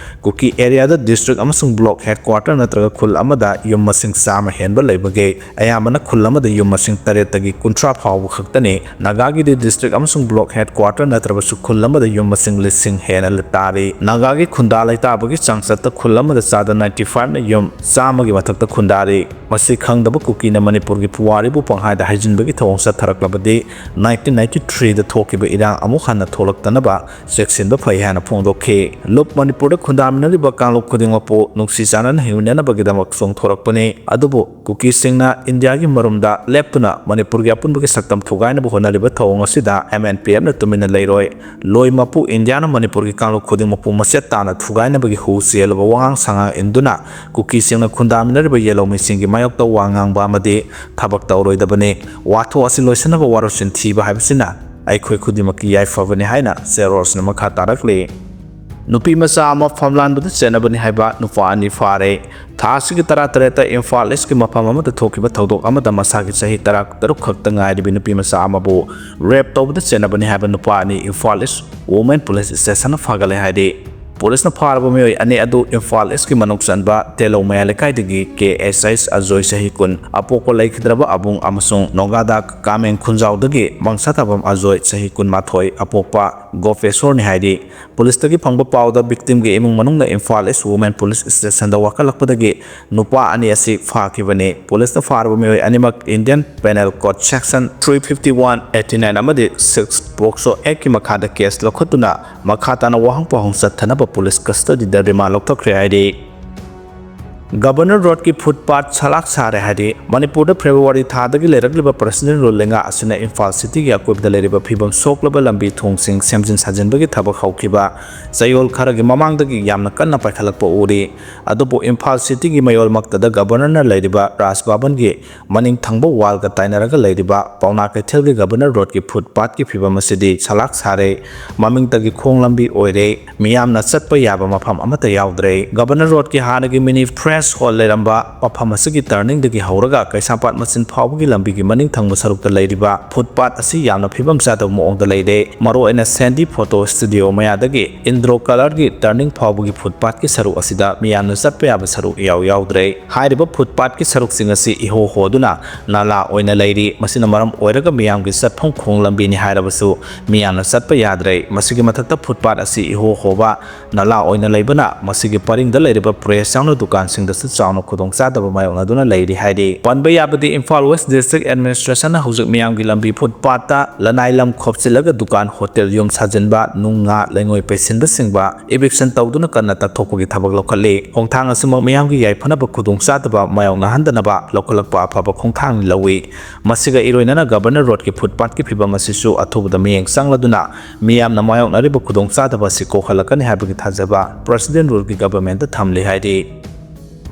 ꯀꯨꯀꯤ areaꯗ district ꯑꯃꯁꯨꯡ block headquarter ꯅꯠꯇ꯭ꯔꯒ ꯈꯨꯜ ꯑꯃꯗ ꯌꯨꯝ ꯃꯁꯤꯡ ꯆꯥꯝꯃ ꯍꯦꯟꯕ ꯂꯩꯕꯒꯤ ꯑꯌꯥꯝꯕꯅ ꯈꯨꯜ ꯑꯃꯗ ꯌꯨꯝ ꯃꯁꯤꯡ ꯇꯔꯦꯠꯇꯒꯤ ꯀꯨꯟꯊ꯭ꯔꯥ ꯐꯥꯎꯕ ꯈꯛꯇꯅꯤ꯫ ꯅꯥꯒꯥꯒꯤꯗꯤ district ꯑꯃꯁꯨꯡ block headquarter ꯅꯠꯇ꯭ꯔꯕꯁꯨ ꯈꯨꯜ ꯑꯃꯗ ꯌꯨꯝ ꯃꯁꯤꯡ ꯂꯤꯁꯤꯡ ꯍꯦꯟꯅ ꯇꯥꯔꯤ꯫ ꯅꯥꯒꯥ ꯏꯟꯗꯤꯌꯥꯒꯤ ꯈꯨꯟꯗꯥ ꯂꯩꯇꯥꯕꯒꯤ ꯆꯥꯡꯆꯠꯇ ꯈꯨꯜ ꯑꯃꯗ ꯆꯥꯗ ninety five ꯅ ꯌꯨꯝ ꯆꯥꯝꯃꯒꯤ ꯃꯊꯛꯇ ꯈꯨꯟꯗꯥꯔꯤ꯫ ꯃꯁꯤ ꯈꯪꯗꯕ ꯀꯨꯀꯤꯅ ꯃꯅꯤꯄꯨꯔꯒꯤ ꯄꯨꯋꯥꯔꯤꯕꯨ ꯄꯪꯍꯥꯏꯗ ꯍꯥꯏꯖꯤꯟꯕꯒꯤ ꯊꯧꯑꯣꯡ ꯆꯠꯊꯔꯛꯂꯕꯗꯤ nineteen ninety three ꯗ ꯊꯣꯛꯈꯤꯕ ꯏꯔꯥꯡ ꯑꯃꯨꯛ ꯍꯟꯅ ꯊꯣꯛꯂꯛꯇꯅꯕ ꯆꯦꯛꯁꯤꯟꯕ ꯐꯩ ꯍꯥꯏꯅ ꯐꯣꯡꯗꯣꯛꯈꯤ꯫ ꯂꯨꯞ ꯃꯅꯤꯄꯨꯔꯗ ꯈꯨꯟꯗꯥꯃꯤꯟꯅꯔꯤꯕ ꯀꯥꯡꯂꯨꯞ ꯈꯨꯗꯤꯡꯃꯛꯄꯨ ꯅꯨꯡꯁꯤ ꯆꯥꯟꯅꯅ ꯍꯤꯡꯃꯤꯟꯅꯅꯕꯒꯤꯗꯃꯛ ꯆꯣꯡꯊꯣꯔꯛꯄꯅꯤ꯫ ꯑꯗꯨꯕꯨ ꯀꯨꯀꯤꯁꯤꯡꯅ ꯏꯟꯗꯤꯌꯥꯒꯤ ꯃꯔꯨꯝꯗ ꯂꯦꯞꯇꯨꯅ ꯃꯅꯤꯄꯨꯔꯒꯤ ꯑꯄꯨꯟꯕꯒꯤ ꯁꯛꯇꯝ ꯊꯨꯒꯥꯏꯅꯕ ꯍꯣꯠꯅꯔꯤꯕ ꯊꯧꯑꯣꯡ ꯑꯁꯤꯗ M N P F ꯅ ꯇꯨꯃꯤꯟꯅ ꯂꯩꯔꯣꯏ꯫ ꯂꯣꯏ ꯃꯄꯨ ꯏꯟꯗꯤꯌꯥꯅ ꯃꯅꯤꯄꯨꯔꯒꯤ ꯀꯥꯡꯂꯨꯞ ꯈꯨꯗꯤꯡꯃꯛꯄꯨ ꯃꯆꯦꯠ ꯇꯥꯅ ꯊꯨꯒꯥꯏꯅꯕꯒꯤ ꯍꯨ ꯆꯦꯜꯂꯕ ꯋꯥꯉꯥꯡ ꯁꯉꯥꯡ ꯏꯟꯗꯨꯅ ꯀꯨꯀꯤꯁꯤꯡꯅ ꯈꯨꯟꯗꯥꯃꯤꯟꯅꯔꯤꯕ ꯌꯦꯜꯍꯧꯃꯤꯁꯤꯡꯒꯤ ꯃꯥꯌꯣꯛꯇ ꯋꯥ ꯉꯥꯡꯕ ꯑꯃꯗꯤ ꯊꯕꯛ ꯇꯧꯔꯣꯏꯗꯕꯅꯤ꯫ ꯋꯥꯊꯣꯛ ꯑꯁꯤ ꯂꯣꯏꯁꯤꯟꯅꯕ ꯋꯥꯔꯣꯏꯁꯤꯟ ꯊꯤꯕ ꯍꯥꯏꯕꯁꯤꯅ ꯑꯩꯈꯣꯏ ꯈꯨꯗꯤꯡꯃꯛꯀꯤ ꯌꯥꯏꯐꯕꯅꯤ ꯍꯥꯏꯅ ꯆꯦꯔꯣꯜꯁꯅ ꯃꯈꯥ ꯇꯥꯔꯛꯂꯤ꯫ ꯅꯨꯄꯤ ꯃꯆꯥ ꯑꯃ ꯐꯝꯂꯥꯟꯕꯗ ꯆꯦꯟꯅꯕꯅꯤ ꯍꯥꯏꯕ ꯅꯨꯄꯥ ꯑꯅꯤ ꯐꯥꯔꯦ꯫ ꯊꯥ ꯑꯁꯤꯒꯤ ꯇꯔꯥꯇꯔꯦꯠꯇ ꯏꯝꯐꯥꯜ ꯏꯁꯀꯤ ꯃꯐꯝ ꯑꯃꯗ ꯊꯣꯛꯈꯤꯕ ꯊꯧꯗꯣꯛ ꯑꯃꯗ ꯃꯁꯥꯒꯤ ꯆꯍꯤ ꯇꯔꯥ ꯇꯔꯨꯛ ꯈꯛꯇ ꯉꯥꯏꯔꯤꯕꯤ ꯅꯨꯄꯤ ꯃꯆꯥ ꯑꯃꯕꯨ ꯔꯦꯞ ꯇꯧꯕꯗ ꯆꯦꯟꯅꯕꯅꯤ ꯍꯥꯏꯕ ꯅꯨꯄꯥ ꯑꯅꯤ ꯏꯝꯐꯥꯜ ꯏꯁ ꯋꯨꯃꯦꯟ ꯄꯨꯂꯤꯁ ꯁ꯭ꯇꯦꯁꯟꯅ ꯐꯥꯒꯠꯂꯦ ꯍꯥꯏꯔꯤ꯫ ꯄꯨꯂꯤꯁꯅ ꯐꯥꯔꯕ ꯃꯤꯑꯣꯏ ꯑꯅꯤ ꯑꯗꯨ ꯏꯝꯐꯥꯜ ꯏꯁꯀꯤ ꯃꯅꯨꯡ ꯆꯟꯕ ꯇꯦꯂꯧ ꯃꯌꯥ ꯂꯩꯀꯥꯏꯗꯒꯤ ꯀꯦ ꯑꯦꯁ ꯑꯩꯁ ꯑꯖꯣꯏ ꯆꯍꯤ ꯀꯨꯟ, ꯑꯄꯣꯛꯄ ꯂꯩꯈꯤꯗ꯭ꯔꯕ ꯑꯕꯨꯡ ꯑꯃꯁꯨꯡ ꯅꯣꯡꯒꯥꯗꯥ ꯀꯥꯃꯦꯡ ꯈꯨꯟꯖꯥꯎꯗꯒꯤ ꯃꯪꯁꯥꯊꯥꯕꯝ ꯑꯖꯣꯏ ꯆꯍꯤ ꯀꯨꯟꯃꯥꯊꯣꯏ, ꯑꯄꯣꯛꯄ ꯒꯣꯄꯦꯁꯣꯔꯅꯤ ꯍꯥꯏꯔꯤ꯫ ꯄꯨꯂꯤꯁꯇꯒꯤ ꯐꯪꯕ ꯄꯥꯎꯗ ꯚꯤꯛꯇꯤꯝꯒꯤ ꯏꯃꯨꯡ ꯃꯅꯨꯡꯅ ꯏꯝꯐꯥꯜ ꯏꯁ ꯋꯨꯃꯦꯟ ꯄꯨꯂꯤꯁ ꯁ꯭ꯇꯦꯁꯟꯗ ꯋꯥꯀꯠꯂꯛꯄꯗꯒꯤ ꯅꯨꯄꯥ ꯑꯅꯤ ꯑꯁꯤ ꯐꯥꯈꯤꯕꯅꯤ꯫ ꯄꯨꯂꯤꯁꯅ ꯐꯥꯔꯕ ꯃꯤꯑꯣꯏ ꯑꯅꯤꯃꯛ Indian Penal Code Section three fifty one, eighty nine ꯑꯃꯗꯤ six POCSO Actꯀꯤ ꯃꯈꯥꯗ ꯀꯦꯁ ꯂꯧꯈꯠꯇꯨꯅ ꯃꯈꯥ ꯇꯥꯅ ꯋꯥꯍꯪ ꯄꯥꯎꯍꯪ ꯆꯠꯊꯅꯕ ꯄꯨꯂꯤꯁ ꯀꯁꯇꯗꯤꯗ ꯔꯤꯃꯥꯟ ꯂꯧꯊꯣꯛꯈ꯭ꯔꯦ ꯍꯥꯏꯔꯤ꯫ ꯒꯕꯔꯅꯔ ꯔꯣꯗꯀꯤ ꯐꯨꯠꯄꯥꯠ ꯁꯂꯥꯛ ꯁꯥꯔꯦ ꯍꯥꯏꯔꯤ꯫ ꯃꯅꯤꯄꯨꯔꯗ ꯐꯦꯕ꯭ꯔꯨꯋꯥꯔꯤ ꯊꯥꯗꯒꯤ ꯂꯩꯔꯛꯂꯤꯕ ꯄ꯭ꯔꯁꯤꯗꯦꯟ ꯔꯨꯜ ꯂꯩꯉꯥꯛ ꯑꯁꯤꯅ ꯏꯝꯐꯥꯜ ꯁꯤꯇꯤꯒꯤ ꯑꯀꯣꯏꯕꯗ ꯂꯩꯔꯤꯕ ꯐꯤꯕꯝ ꯁꯣꯛꯂꯕ ꯂꯝꯕꯤ ꯊꯣꯡꯁꯤꯡ ꯁꯦꯝꯖꯤꯟ ꯁꯥꯖꯤꯟꯕꯒꯤ ꯊꯕꯛ ꯍꯧꯈꯤꯕ ꯆꯌꯣꯜ ꯈꯔꯒꯤ ꯃꯃꯥꯡꯗꯒꯤ ꯌꯥꯝꯅ ꯀꯟꯅ ꯄꯥꯏꯈꯠꯂꯛꯄ ꯎꯔꯤ꯫ ꯑꯗꯨꯕꯨ ꯏꯝꯐꯥꯜ ꯁꯤꯇꯤꯒꯤ ꯃꯌꯣꯜꯃꯛꯇꯗ ꯒꯕꯔꯅꯔꯅ ꯂꯩꯔꯤꯕ ꯔꯥꯖ ꯚꯕꯟꯒꯤ ꯃꯅꯤꯡ ꯊꯪꯕ ꯋꯥꯜꯒ ꯇꯥꯏꯅꯔꯒ ꯂꯩꯔꯤꯕ ꯄꯥꯎꯅꯥ ꯀꯩꯊꯦꯜꯒꯤ ꯒꯕꯔꯅꯔ ꯔꯣꯗꯀꯤ ꯐꯨꯠꯄꯥꯠꯀꯤ ꯐꯤꯕꯝ ꯑꯁꯤꯗꯤ ꯁꯂꯥꯛ ꯁꯥꯔꯦ꯫ ꯃꯃꯤꯡꯇꯒꯤ ꯈꯣꯡ ꯂꯝꯕꯤ ꯑꯣꯏꯔꯦ꯫ ꯃꯤꯌꯥꯝꯅ ꯆꯠꯄ ꯌꯥꯕ ꯃꯐꯝ ꯑꯃꯠꯇ ꯌꯥꯎꯗ꯭ꯔꯦ꯫ ꯒꯕꯔꯅꯔ ꯔꯣꯗꯀꯤ ꯍꯥꯟꯅꯒꯤ ꯃꯤꯅꯤ ꯐ꯭ꯔꯦꯟ ꯑꯦꯁ ꯍꯣꯜ ꯂꯩꯔꯝꯕ ꯃꯐꯝ ꯑꯁꯤꯒꯤ ꯇꯔꯅꯤꯡꯗꯒꯤ ꯍꯧꯔꯒ ꯀꯩꯁꯥꯝꯄꯥꯠ ꯃꯆꯤꯟ ꯐꯥꯎꯕꯒꯤ ꯂꯝꯕꯤꯒꯤ ꯃꯅꯤꯡ ꯊꯪꯕ ꯁꯔꯨꯛꯇ ꯂꯩꯔꯤꯕ ꯐꯨꯠꯄꯥꯠ ꯑꯁꯤ ꯌꯥꯝꯅ ꯐꯤꯕꯝ ꯆꯥꯗꯕ ꯃꯑꯣꯡꯗ ꯂꯩꯔꯦ꯫ ꯃꯔꯨꯑꯣꯏꯅ ꯁꯦꯟꯗꯤ ꯐꯣꯇꯣ ꯁ꯭ꯇꯨꯗꯤꯑꯣ ꯃꯌꯥꯗꯒꯤ ꯏꯟꯗ꯭ꯔꯣ ꯀꯂꯔꯒꯤ ꯇꯔꯅꯤꯡ ꯐꯥꯎꯕꯒꯤ ꯐꯨꯠꯄꯥꯠꯀꯤ ꯁꯔꯨꯛ ꯑꯁꯤꯗ ꯃꯤꯌꯥꯝꯅ ꯆꯠꯄ ꯌꯥꯕ ꯁꯔꯨꯛ ꯏꯌꯥꯎ ꯌꯥꯎꯗ꯭ꯔꯦ꯫ ꯍꯥꯏꯔꯤꯕ ꯐꯨꯠꯄꯥꯠꯀꯤ ꯁꯔꯨꯛꯁꯤꯡ ꯑꯁꯤ ꯏꯍꯣ ꯍꯣꯗꯨꯅ ꯅꯂꯥ ꯑꯣꯏꯅ ꯂꯩꯔꯤ꯫ ꯃꯁꯤꯅ ꯃꯔꯝ ꯑꯣꯏꯔꯒ ꯃꯤꯌꯥꯝꯒꯤ ꯆꯠꯐꯝ ꯈꯣꯡ ꯂꯝꯕꯤꯅꯤ ꯍꯥꯏꯔꯕꯁꯨ ꯃꯤꯌꯥꯝꯅ ꯆꯠꯄ ꯌꯥꯗ꯭ꯔꯦ꯫ ꯃꯁꯤꯒꯤ ꯃꯊꯛꯇ ꯐꯨꯠꯄꯥꯠ ꯑꯁꯤ ꯏꯍꯣ ꯍꯣꯕ ꯅꯂꯥ ꯑꯣꯏꯅ ꯂꯩꯕꯅ ꯃꯁꯤꯒꯤ ꯄꯔꯤꯡꯗ ꯂꯩꯔꯤꯕ ꯄ꯭ꯔꯦꯁ ꯌꯥꯎꯅ ꯗꯨꯀꯥꯟꯁꯤꯡꯗꯁꯨ ꯆꯥꯎꯅ ꯈꯨꯗꯣꯡꯆꯥꯗꯕ ꯃꯥꯌꯣꯛꯅꯗꯨꯅ ꯂꯩꯔꯤ ꯍꯥꯏꯔꯤ꯫ ꯄꯟꯕ ꯌꯥꯕꯗꯤ ꯏꯝꯐꯥꯜ ꯋꯦꯁ ꯗꯤꯁꯇ꯭ꯔꯤꯛ ꯑꯦꯗꯃꯤꯅꯤꯁꯇ꯭ꯔꯦꯁꯟꯅ ꯍꯧꯖꯤꯛ ꯃꯤꯌꯥꯝꯒꯤ ꯂꯝꯕꯤ ꯐꯨꯠꯄꯥꯠꯇ ꯂꯅꯥꯏ ꯂꯝ ꯈꯣꯞꯆꯤꯜꯂꯒ ꯗꯨꯀꯥꯟ, ꯍꯣꯇꯦꯜ, ꯌꯨꯝ ꯁꯥꯖꯤꯟꯕ, ꯅꯨꯡ ꯉꯥ ꯂꯩꯉꯣꯏ ꯄꯩꯁꯤꯟꯕ ꯁꯤꯡꯕ, ꯏꯚꯤꯛꯁꯟ ꯇꯧꯗꯨꯅ ꯀꯟꯅ ꯇꯛꯊꯣꯛꯄꯒꯤ ꯊꯕꯛ ꯂꯧꯈꯠꯂꯤ꯫ ꯈꯣꯡꯊꯥꯡ ꯑꯁꯤꯃꯛ ꯃꯤꯌꯥꯝꯒꯤ ꯌꯥꯏꯐꯅꯕ ꯈꯨꯗꯣꯡꯆꯥꯗꯕ ꯃꯥꯌꯣꯛꯅꯍꯟꯗꯅꯕ ꯂꯧꯈꯠꯂꯛꯄ ꯑꯐꯕ ꯈꯣꯡꯊꯥꯡꯅꯤ ꯂꯧꯏ꯫ ꯃꯁꯤꯒ ꯏꯔꯣꯏꯅꯅ ꯒꯕꯔꯅꯔ ꯔꯣꯗꯀꯤ ꯐꯨꯠꯄꯥꯠꯀꯤ ꯐꯤꯕꯝ ꯑꯁꯤꯁꯨ ꯑꯊꯨꯕꯗ ꯃꯤꯠꯌꯦꯡ ꯆꯪꯂꯗꯨꯅ ꯃꯤꯌꯥꯝꯅ ꯃꯥꯌꯣꯛꯅꯔꯤꯕ ꯈꯨꯗꯣꯡꯆꯥꯗꯕ ꯑꯁꯤ ꯀꯣꯛꯍꯜꯂꯛꯀꯅꯤ ꯍꯥꯏꯕꯒꯤ ꯊꯥꯖꯕ ꯄ꯭ꯔꯁꯤꯗꯦꯟ ꯔꯨꯜꯒꯤ ꯒꯕꯔꯃꯦꯟꯗ ꯊꯝꯂꯤ ꯍꯥꯏꯔꯤ꯫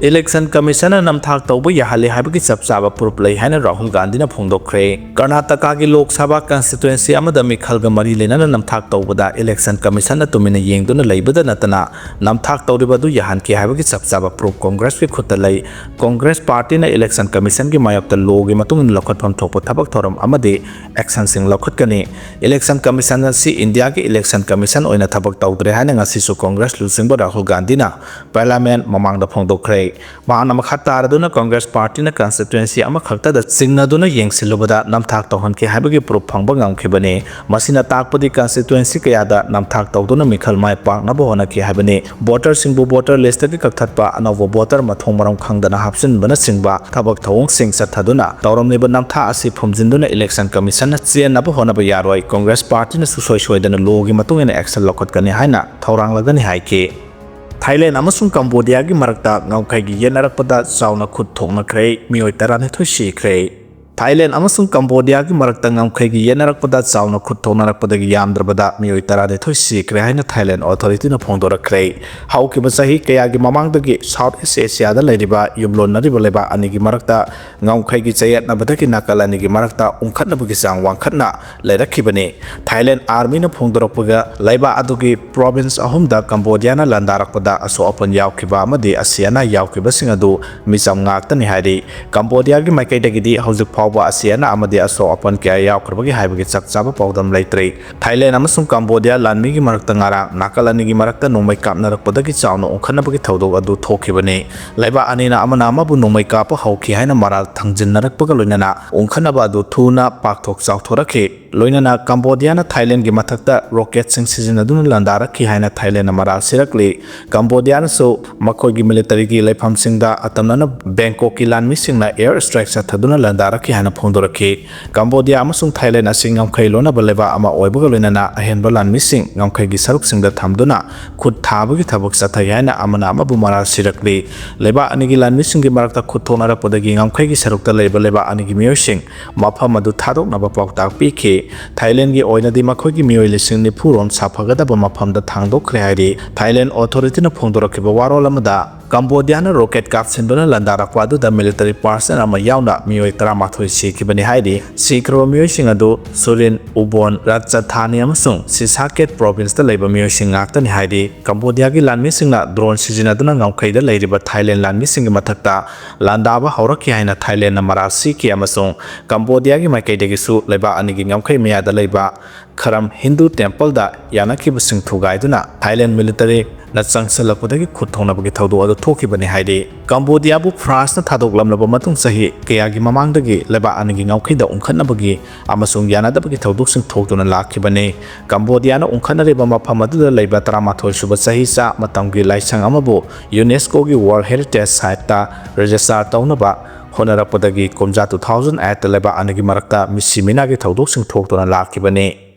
ꯏꯂꯦꯛꯁꯟ ꯀꯃꯤꯁꯟꯅ ꯅꯝꯊꯥꯛ ꯇꯧꯕ ꯌꯥꯍꯜꯂꯤ ꯍꯥꯏꯕꯒꯤ ꯆꯞ ꯆꯥꯕ ꯄ꯭ꯔꯨꯐ ꯂꯩ ꯍꯥꯏꯅ ꯔꯥꯍꯨꯜ ꯒꯥꯟꯙꯤꯅ ꯐꯣꯡꯗꯣꯛꯈ꯭ꯔꯦ꯫ ꯀꯔꯅꯥꯇꯀꯥꯒꯤ ꯂꯣꯛ ꯁꯚꯥ ꯀꯟꯁꯇꯤꯇ꯭ꯋꯦꯟꯁꯤ ꯑꯃꯗ ꯃꯤꯈꯜꯒ ꯃꯔꯤ ꯂꯩꯅꯅ ꯅꯝꯊꯥꯛ ꯇꯧꯕꯗ ꯏꯂꯦꯛꯁꯟ ꯀꯃꯤꯁꯟꯅ ꯇꯨꯃꯤꯟꯅ ꯌꯦꯡꯗꯨꯅ ꯂꯩꯕꯗ ꯅꯠꯇꯅ ꯅꯝꯊꯥꯛ ꯇꯧꯔꯤꯕ ꯑꯗꯨ ꯌꯥꯍꯟꯈꯤ ꯍꯥꯏꯕꯒꯤ ꯆꯞ ꯆꯥꯕ ꯄ꯭ꯔꯨꯐ ꯀꯣꯡꯒ꯭ꯔꯦꯁꯀꯤ ꯈꯨꯠꯇ ꯂꯩ꯫ ꯀꯣꯡꯒ꯭ꯔꯦꯁ ꯄꯥꯔꯇꯤꯅ ꯏꯂꯦꯛꯁꯟ ꯀꯃꯤꯁꯟꯒꯤ ꯃꯥꯌꯣꯛꯇ ꯂꯣꯒꯤ ꯃꯇꯨꯡ ꯏꯟꯅ ꯂꯧꯈꯠꯐꯝ ꯊꯣꯛꯄ ꯊꯕꯛ ꯊꯧꯔꯝ ꯑꯃꯗꯤ ꯑꯦꯛꯁꯟꯁꯤꯡ ꯂꯧꯈꯠꯀꯅꯤ꯫ ꯏꯂꯦꯛꯁꯟ ꯀꯃꯤꯁꯟ ꯑꯁꯤ ꯏꯟꯗꯤꯌꯥꯒꯤ ꯏꯂꯦꯛꯁꯟ ꯀꯃꯤꯁꯟ ꯑꯣꯏꯅ ꯊꯕꯛ ꯇꯧꯗ꯭ꯔꯦ ꯍꯥꯏꯅ ꯉꯁꯤꯁꯨ ꯀꯣꯡꯒ꯭ꯔꯦꯁ ꯂꯨꯆꯤꯡꯕ ꯔꯥꯍꯨꯜ ꯒꯥꯟꯙꯤꯅ ꯄꯥꯔꯂꯤꯌꯥꯃꯦꯟ ꯃꯃꯥꯡꯗ ꯐꯣꯡꯗꯣꯛꯈ꯭ꯔꯦ꯫ ꯃꯍꯥꯛꯅ ꯃꯈꯥ ꯇꯥꯔꯗꯨꯅ ꯀꯣꯡꯒ꯭ꯔꯦꯁ ꯄꯥꯔꯇꯤꯅ ꯀꯟꯁꯇꯤꯇ꯭ꯋꯦꯟꯁꯤ ꯑꯃꯈꯛꯇꯗ ꯆꯤꯡꯅꯗꯨꯅ ꯌꯦꯡꯁꯤꯜꯂꯨꯕꯗ ꯅꯝꯊꯥꯛ ꯇꯧꯍꯟꯈꯤ ꯍꯥꯏꯕꯒꯤ ꯄ꯭ꯔꯨꯐ ꯐꯪꯕ ꯉꯝꯈꯤꯕꯅꯤ꯫ ꯃꯁꯤꯅ ꯇꯥꯛꯄꯗꯤ ꯀꯟꯁꯇꯤꯇ꯭ꯋꯦꯟꯁꯤ ꯀꯌꯥꯗ ꯅꯝꯊꯥꯛ ꯇꯧꯗꯨꯅ ꯃꯤꯈꯜ ꯃꯥꯏ ꯄꯥꯛꯅꯕ ꯍꯣꯠꯅꯈꯤ ꯍꯥꯏꯕꯅꯤ꯫ ꯚꯣꯇꯔꯁꯤꯡꯕꯨ ꯚꯣꯇꯔ ꯂꯤꯁꯇꯒꯤ ꯀꯛꯊꯠꯄ, ꯑꯅꯧꯕ ꯚꯣꯇꯔ ꯃꯊꯣꯡ ꯃꯔꯝ ꯈꯪꯗꯅ ꯍꯥꯞꯆꯤꯟꯕꯅꯆꯤꯡꯕ ꯊꯕꯛ ꯊꯧꯑꯣꯡꯁꯤꯡ ꯆꯠꯊꯗꯨꯅ ꯇꯧꯔꯝꯂꯤꯕ ꯅꯝꯊꯥꯛ ꯑꯁꯤ ꯐꯨꯝꯖꯤꯟꯗꯨꯅ ꯏꯂꯦꯛꯁꯟ ꯀꯃꯤꯁꯟꯅ ꯆꯦꯟꯅꯕ ꯍꯣꯠꯅꯕ ꯌꯥꯔꯣꯏ꯫ ꯀꯣꯡꯒ꯭ꯔꯦꯁ ꯄꯥꯔꯇꯤꯅ ꯁꯨꯡꯁꯣꯏ ꯁꯣꯏꯗꯅ ꯂꯣꯒꯤ ꯃꯇꯨꯡ ꯏꯟꯅ ꯑꯦꯛꯁꯟ ꯂꯧꯈꯠꯀꯅꯤ ꯍꯥꯏꯅ ꯊꯧꯔꯥꯡꯂꯒꯅꯤ ꯍꯥꯏꯈꯤ꯫ ꯊꯥꯏꯂꯦꯟ ꯑꯃꯁꯨꯡ ꯀꯝꯕꯣꯗꯤꯌꯥꯒꯤ ꯃꯔꯛꯇ ꯉꯝꯈꯩꯒꯤ ꯌꯦꯠꯅꯔꯛꯄꯗ ꯆꯥꯎꯅ ꯈꯨꯠ ꯊꯣꯛꯅꯈ꯭ꯔꯦ, ꯃꯤꯑꯣꯏ ꯇꯔꯥꯅꯤꯊꯣꯏ ꯁꯤꯈ꯭ꯔꯦ꯫ ꯊꯥꯏꯂꯦꯟ ꯑꯃꯁꯨꯡ ꯀꯝꯕꯣꯗꯤꯌꯥꯒꯤ ꯃꯔꯛꯇ ꯉꯝꯈꯩꯒꯤ ꯌꯦꯠꯅꯔꯛꯄꯗ ꯆꯥꯎꯅ ꯈꯨꯠ ꯊꯣꯛꯅꯔꯛꯄꯗꯒꯤ ꯌꯥꯝꯗ꯭ꯔꯕꯗ ꯃꯤꯑꯣꯏ ꯇꯔꯥꯅꯤꯊꯣꯏ ꯁꯤꯈ꯭ꯔꯦ ꯍꯥꯏꯅ ꯊꯥꯏꯂꯦꯟ ꯑꯣꯊꯣꯔꯤꯇꯤꯅ ꯐꯣꯡꯗꯣꯔꯛꯈ꯭ꯔꯦ꯫ ꯍꯧꯈꯤꯕ ꯆꯍꯤ ꯀꯌꯥꯒꯤ ꯃꯃꯥꯡꯗꯒꯤ ꯁꯥꯎꯠ ꯏꯁ ꯑꯦꯁꯤꯌꯥꯗ ꯂꯩꯔꯤꯕ ꯌꯨꯝꯂꯣꯟꯅꯔꯤꯕ ꯂꯩꯕꯥꯛ ꯑꯅꯤꯒꯤ ꯃꯔꯛꯇ ꯉꯝꯈꯩꯒꯤ ꯆꯌꯦꯠꯅꯕꯗꯒꯤ ꯅꯥꯀꯜ ꯑꯅꯤꯒꯤ ꯃꯔꯛꯇ ꯎꯪꯈꯠꯅꯕꯒꯤ ꯆꯥꯡ ꯋꯥꯡꯈꯠꯅ ꯂꯩꯔꯛꯈꯤꯕꯅꯤ꯫ ꯊꯥꯏꯂꯦꯟ ꯑꯥꯔꯃꯤꯅ ꯐꯣꯡꯗꯣꯔꯛꯄꯒ ꯂꯩꯕꯥꯛ ꯑꯗꯨꯒꯤ ꯄ꯭ꯔꯣꯚꯤꯟꯁ ꯑꯍꯨꯝꯗ ꯀꯝꯕꯣꯗꯤꯌꯥꯅ ꯂꯥꯟꯗꯥꯔꯛꯄꯗ ꯑꯁꯣꯛ ꯑꯄꯟ ꯌꯥꯎꯈꯤꯕ ꯑꯃꯗꯤ ꯑꯁꯤ ꯑꯅꯥ ꯌꯥꯎꯈꯤꯕꯁꯤꯡ ꯑꯗꯨ ꯃꯤꯆꯝ ꯉꯥꯛꯇꯅꯤ ꯍꯥꯏꯔꯤ꯫ ꯀꯝꯕꯣꯗꯤꯌꯥꯒꯤ ꯃꯥꯏꯀꯩꯗꯒꯤꯗꯤ ꯍꯧꯖꯤꯛ ꯐꯥꯎꯕ ꯑꯁꯤ ꯑꯅꯥ ꯑꯃꯗꯤ ꯑꯁꯣꯛ ꯑꯄꯟ ꯀꯌꯥ ꯌꯥꯎꯈ꯭ꯔꯕꯒꯦ ꯍꯥꯏꯕꯒꯤ ꯆꯞ ꯆꯥꯕ ꯄꯥꯎꯗꯝ ꯂꯩꯇ꯭ꯔꯤ꯫ ꯊꯥꯏꯂꯦꯟ ꯑꯃꯁꯨꯡ ꯀꯝꯕꯣꯗꯤꯌꯥ ꯂꯥꯟꯃꯤꯒꯤ ꯃꯔꯛꯇ ꯉꯔꯥꯡ ꯅꯥꯀꯜ ꯑꯅꯤꯒꯤ ꯃꯔꯛꯇ ꯅꯣꯡꯃꯩ ꯀꯥꯞꯅꯔꯛꯄꯗꯒꯤ ꯆꯥꯎꯅ ꯎꯪꯈꯠꯅꯕꯒꯤ ꯊꯧꯗꯣꯛ ꯑꯗꯨ ꯊꯣꯛꯈꯤꯕꯅꯤ꯫ ꯂꯩꯕꯥꯛ ꯑꯅꯤꯅ ꯑꯃꯅ ꯑꯃꯕꯨ ꯅꯣꯡꯃꯩ ꯀꯥꯞꯄ ꯍꯧꯈꯤ ꯍꯥꯏꯅ ꯃꯔꯥꯜ ꯊꯥꯡꯖꯤꯟꯅꯔꯛꯄꯒ ꯂꯣꯏꯅꯅ ꯎꯪꯈꯠꯅꯕ ꯑꯗꯨ ꯊꯨꯅ ꯄꯥꯛꯊꯣꯛ ꯆꯥꯎꯊꯣꯔꯛꯈꯤ꯫ ꯂꯣꯏꯅꯅ ꯀꯝꯕꯣꯗꯤꯌꯥꯅ ꯊꯥꯏꯂꯦꯟꯒꯤ ꯃꯊꯛꯇ ꯔꯣꯀꯦꯠꯁꯤꯡ ꯁꯤꯖꯤꯟꯅꯗꯨꯅ ꯂꯥꯟꯗꯥꯔꯛꯈꯤ ꯍꯥꯏꯅ ꯊꯥꯏꯂꯦꯟꯅ ꯃꯔꯥꯜ ꯁꯤꯔꯛꯂꯤ꯫ ꯀꯝꯕꯣꯗꯤꯌꯥꯅꯁꯨ ꯃꯈꯣꯏꯒꯤ ꯃꯤꯂꯤꯇꯔꯤꯒꯤ ꯂꯩꯐꯝꯁꯤꯡꯗ ꯑꯇꯝꯅꯅ ꯕꯦꯡꯀꯣꯛꯀꯤ ꯂꯥꯟꯃꯤꯁꯤꯡꯅ ꯑꯦꯌꯔ ꯁ꯭ꯇ꯭ꯔꯥꯏꯛ ꯆꯠꯊꯗꯨꯅ ꯂꯥꯟꯗꯥꯔꯛꯈꯤ ꯍꯥꯏꯅ ꯐꯣꯡꯗꯣꯔꯛꯈꯤ꯫ ꯀꯝꯕꯣꯗꯤꯌꯥ ꯑꯃꯁꯨꯡ ꯊꯥꯏꯂꯦꯟ ꯑꯁꯤ ꯉꯝꯈꯩ ꯂꯣꯟꯅꯕ ꯂꯩꯕꯥꯛ ꯑꯃ ꯑꯣꯏꯕꯒ ꯂꯣꯏꯅꯅ ꯑꯍꯦꯟꯕ ꯂꯥꯟꯃꯤꯁꯤꯡ ꯉꯝꯈꯩꯒꯤ ꯁꯔꯨꯛꯁꯤꯡꯗ ꯊꯝꯗꯨꯅ ꯈꯨꯠ ꯊꯥꯕꯒꯤ ꯊꯕꯛ ꯆꯠꯊꯩ ꯍꯥꯏꯅ ꯑꯃꯅ ꯑꯃꯕꯨ ꯃꯔꯥꯜ ꯁꯤꯔꯛꯂꯤ꯫ ꯂꯩꯕꯥꯛ ꯑꯅꯤꯒꯤ ꯂꯥꯟꯃꯤꯁꯤꯡꯒꯤ ꯃꯔꯛꯇ ꯈꯨꯠ ꯊꯣꯛꯅꯔꯛꯄꯗꯒꯤ ꯉꯝꯈꯩꯒꯤ ꯁꯔꯨꯛꯇ ꯂꯩꯕ ꯂꯩꯕꯥꯛ ꯑꯅꯤꯒꯤ ꯃꯤꯑꯣꯏꯁꯤꯡ ꯃꯐꯝ ꯑꯗꯨ ꯊꯥꯗꯣꯛꯅꯕ ꯄꯥꯎꯇꯥꯛ ꯄꯤꯈꯤ꯫ ꯊꯥꯏꯂꯦꯟꯒꯤ ꯑꯣꯏꯅꯗꯤ ꯃꯈꯣꯏꯒꯤ ꯃꯤꯑꯣꯏ ꯂꯤꯁꯤꯡ ꯅꯤꯐꯨ ꯔꯣꯝ ꯁꯥꯐꯒꯗꯕ ꯃꯐꯝꯗ ꯊꯥꯡꯗꯣꯛꯈ꯭ꯔꯦ ꯍꯥꯏꯔꯤ꯫ ꯊꯥꯏꯂꯦꯟ ꯑꯣꯊꯣꯔꯤꯇꯤꯅ ꯐꯣꯡꯗꯣꯔꯛꯈꯤꯕ ꯋꯥꯔꯣꯜ ꯑꯃꯗ, ꯀꯝꯕꯣꯗꯤꯌꯥꯅ ꯔꯣꯀꯦꯠ ꯀꯥꯞꯁꯤꯟꯗꯨꯅ ꯂꯥꯟꯗꯥꯔꯛꯄ ꯑꯗꯨꯗ ꯃꯤꯂꯤꯇꯔꯤ ꯄꯥꯔꯁꯅꯦꯜ ꯑꯃ ꯌꯥꯎꯅ ꯃꯤꯑꯣꯏ ꯇꯔꯥꯃꯥꯊꯣꯏ ꯁꯤꯈꯤꯕꯅꯤ ꯍꯥꯏꯔꯤ꯫ ꯁꯤꯈ꯭ꯔꯕ ꯃꯤꯑꯣꯏꯁꯤꯡ ꯑꯗꯨ ꯁꯨꯔꯤꯟ, ꯎꯕꯣꯟ, ꯔꯥꯖꯆꯊꯥꯅꯤ ꯑꯃꯁꯨꯡ ꯁꯤꯁꯥꯀꯦꯠ ꯄ꯭ꯔꯣꯚꯤꯟꯁꯇ ꯂꯩꯕ ꯃꯤꯑꯣꯏꯁꯤꯡ ꯉꯥꯛꯇꯅꯤ ꯍꯥꯏꯔꯤ꯫ ꯀꯝꯕꯣꯗꯤꯌꯥꯒꯤ ꯂꯥꯟꯃꯤꯁꯤꯡꯅ ꯗ꯭ꯔꯣꯟ ꯁꯤꯖꯤꯟꯅꯗꯨꯅ ꯉꯝꯈꯩꯗ ꯂꯩꯔꯤꯕ ꯊꯥꯏꯂꯦꯟ ꯂꯥꯟꯃꯤꯁꯤꯡꯒꯤ ꯃꯊꯛꯇ ꯂꯥꯟꯗꯥꯕ ꯍꯧꯔꯛꯈꯤ ꯍꯥꯏꯅ ꯊꯥꯏꯂꯦꯟꯅ ꯃꯔꯥꯜ ꯁꯤꯈꯤ ꯑꯃꯁꯨꯡ ꯀꯝꯕꯣꯗꯤꯌꯥꯒꯤ ꯃꯥꯏꯀꯩꯗꯒꯤꯁꯨ ꯂꯩꯕꯥꯛ ꯑꯅꯤꯒꯤ ꯉꯝꯈꯩ ꯃꯌꯥꯗ ꯂꯩꯕ ꯈꯔꯝ ꯍꯤꯟꯗꯨ ꯇꯦꯝꯄꯜꯗ ꯌꯥꯅꯈꯤꯕꯁꯤꯡ ꯊꯨꯒꯥꯏꯗꯨꯅ ꯊꯥꯏꯂꯦꯟ ꯃꯤꯂꯤꯇꯔꯤꯅ ꯆꯪꯁꯤꯜꯂꯛꯄꯗꯒꯤ ꯈꯨꯠ ꯊꯣꯛꯅꯕꯒꯤ ꯊꯧꯗꯣꯛ ꯑꯗꯨ ꯊꯣꯛꯈꯤꯕꯅꯤ ꯍꯥꯏꯔꯤ꯫ ꯀꯝꯕꯣꯗꯤꯌꯥꯕꯨ ꯐ꯭ꯔꯥꯟꯁꯅ ꯊꯥꯗꯣꯛꯂꯝꯂꯕ ꯃꯇꯨꯡ ꯆꯍꯤ ꯀꯌꯥꯒꯤ ꯃꯃꯥꯡꯗꯒꯤ ꯂꯩꯕꯥꯛ ꯑꯅꯤꯒꯤ ꯉꯝꯈꯩꯗ ꯎꯪꯈꯠꯅꯕꯒꯤ ꯑꯃꯁꯨꯡ ꯌꯥꯅꯗꯕꯒꯤ ꯊꯧꯗꯣꯛꯁꯤꯡ ꯊꯣꯛꯇꯨꯅ ꯂꯥꯛꯈꯤꯕꯅꯤ꯫ ꯀꯝꯕꯣꯗꯤꯌꯥꯅ ꯎꯪꯈꯠꯅꯔꯤꯕ ꯃꯐꯝ ꯑꯗꯨꯗ ꯂꯩꯕ ꯇꯔꯥꯃꯥꯊꯣꯏ ꯁꯨꯕ ꯆꯍꯤꯆꯥ ꯃꯇꯝꯒꯤ ꯂꯥꯏꯁꯪ ꯑꯃꯕꯨ ꯌꯨꯅꯦꯁꯀꯣꯒꯤ ꯋꯥꯔꯜ ꯍꯦꯔꯤꯇꯦꯖ ꯁꯥꯏꯠꯇ ꯔꯦꯖꯤꯁꯇꯥꯔ ꯇꯧꯅꯕ ꯍꯣꯠꯅꯔꯛꯄꯗꯒꯤ ꯀꯨꯝꯖꯥ two thousand eight ꯂꯩꯕꯥꯛ ꯑꯅꯤꯒꯤ ꯃꯔꯛꯇ ꯃꯤꯁꯤ ꯃꯤꯅꯥꯒꯤ ꯊꯧꯗꯣꯛꯁꯤꯡ ꯊꯣꯛꯇꯨꯅ ꯂꯥꯛꯈꯤꯕꯅꯤ꯫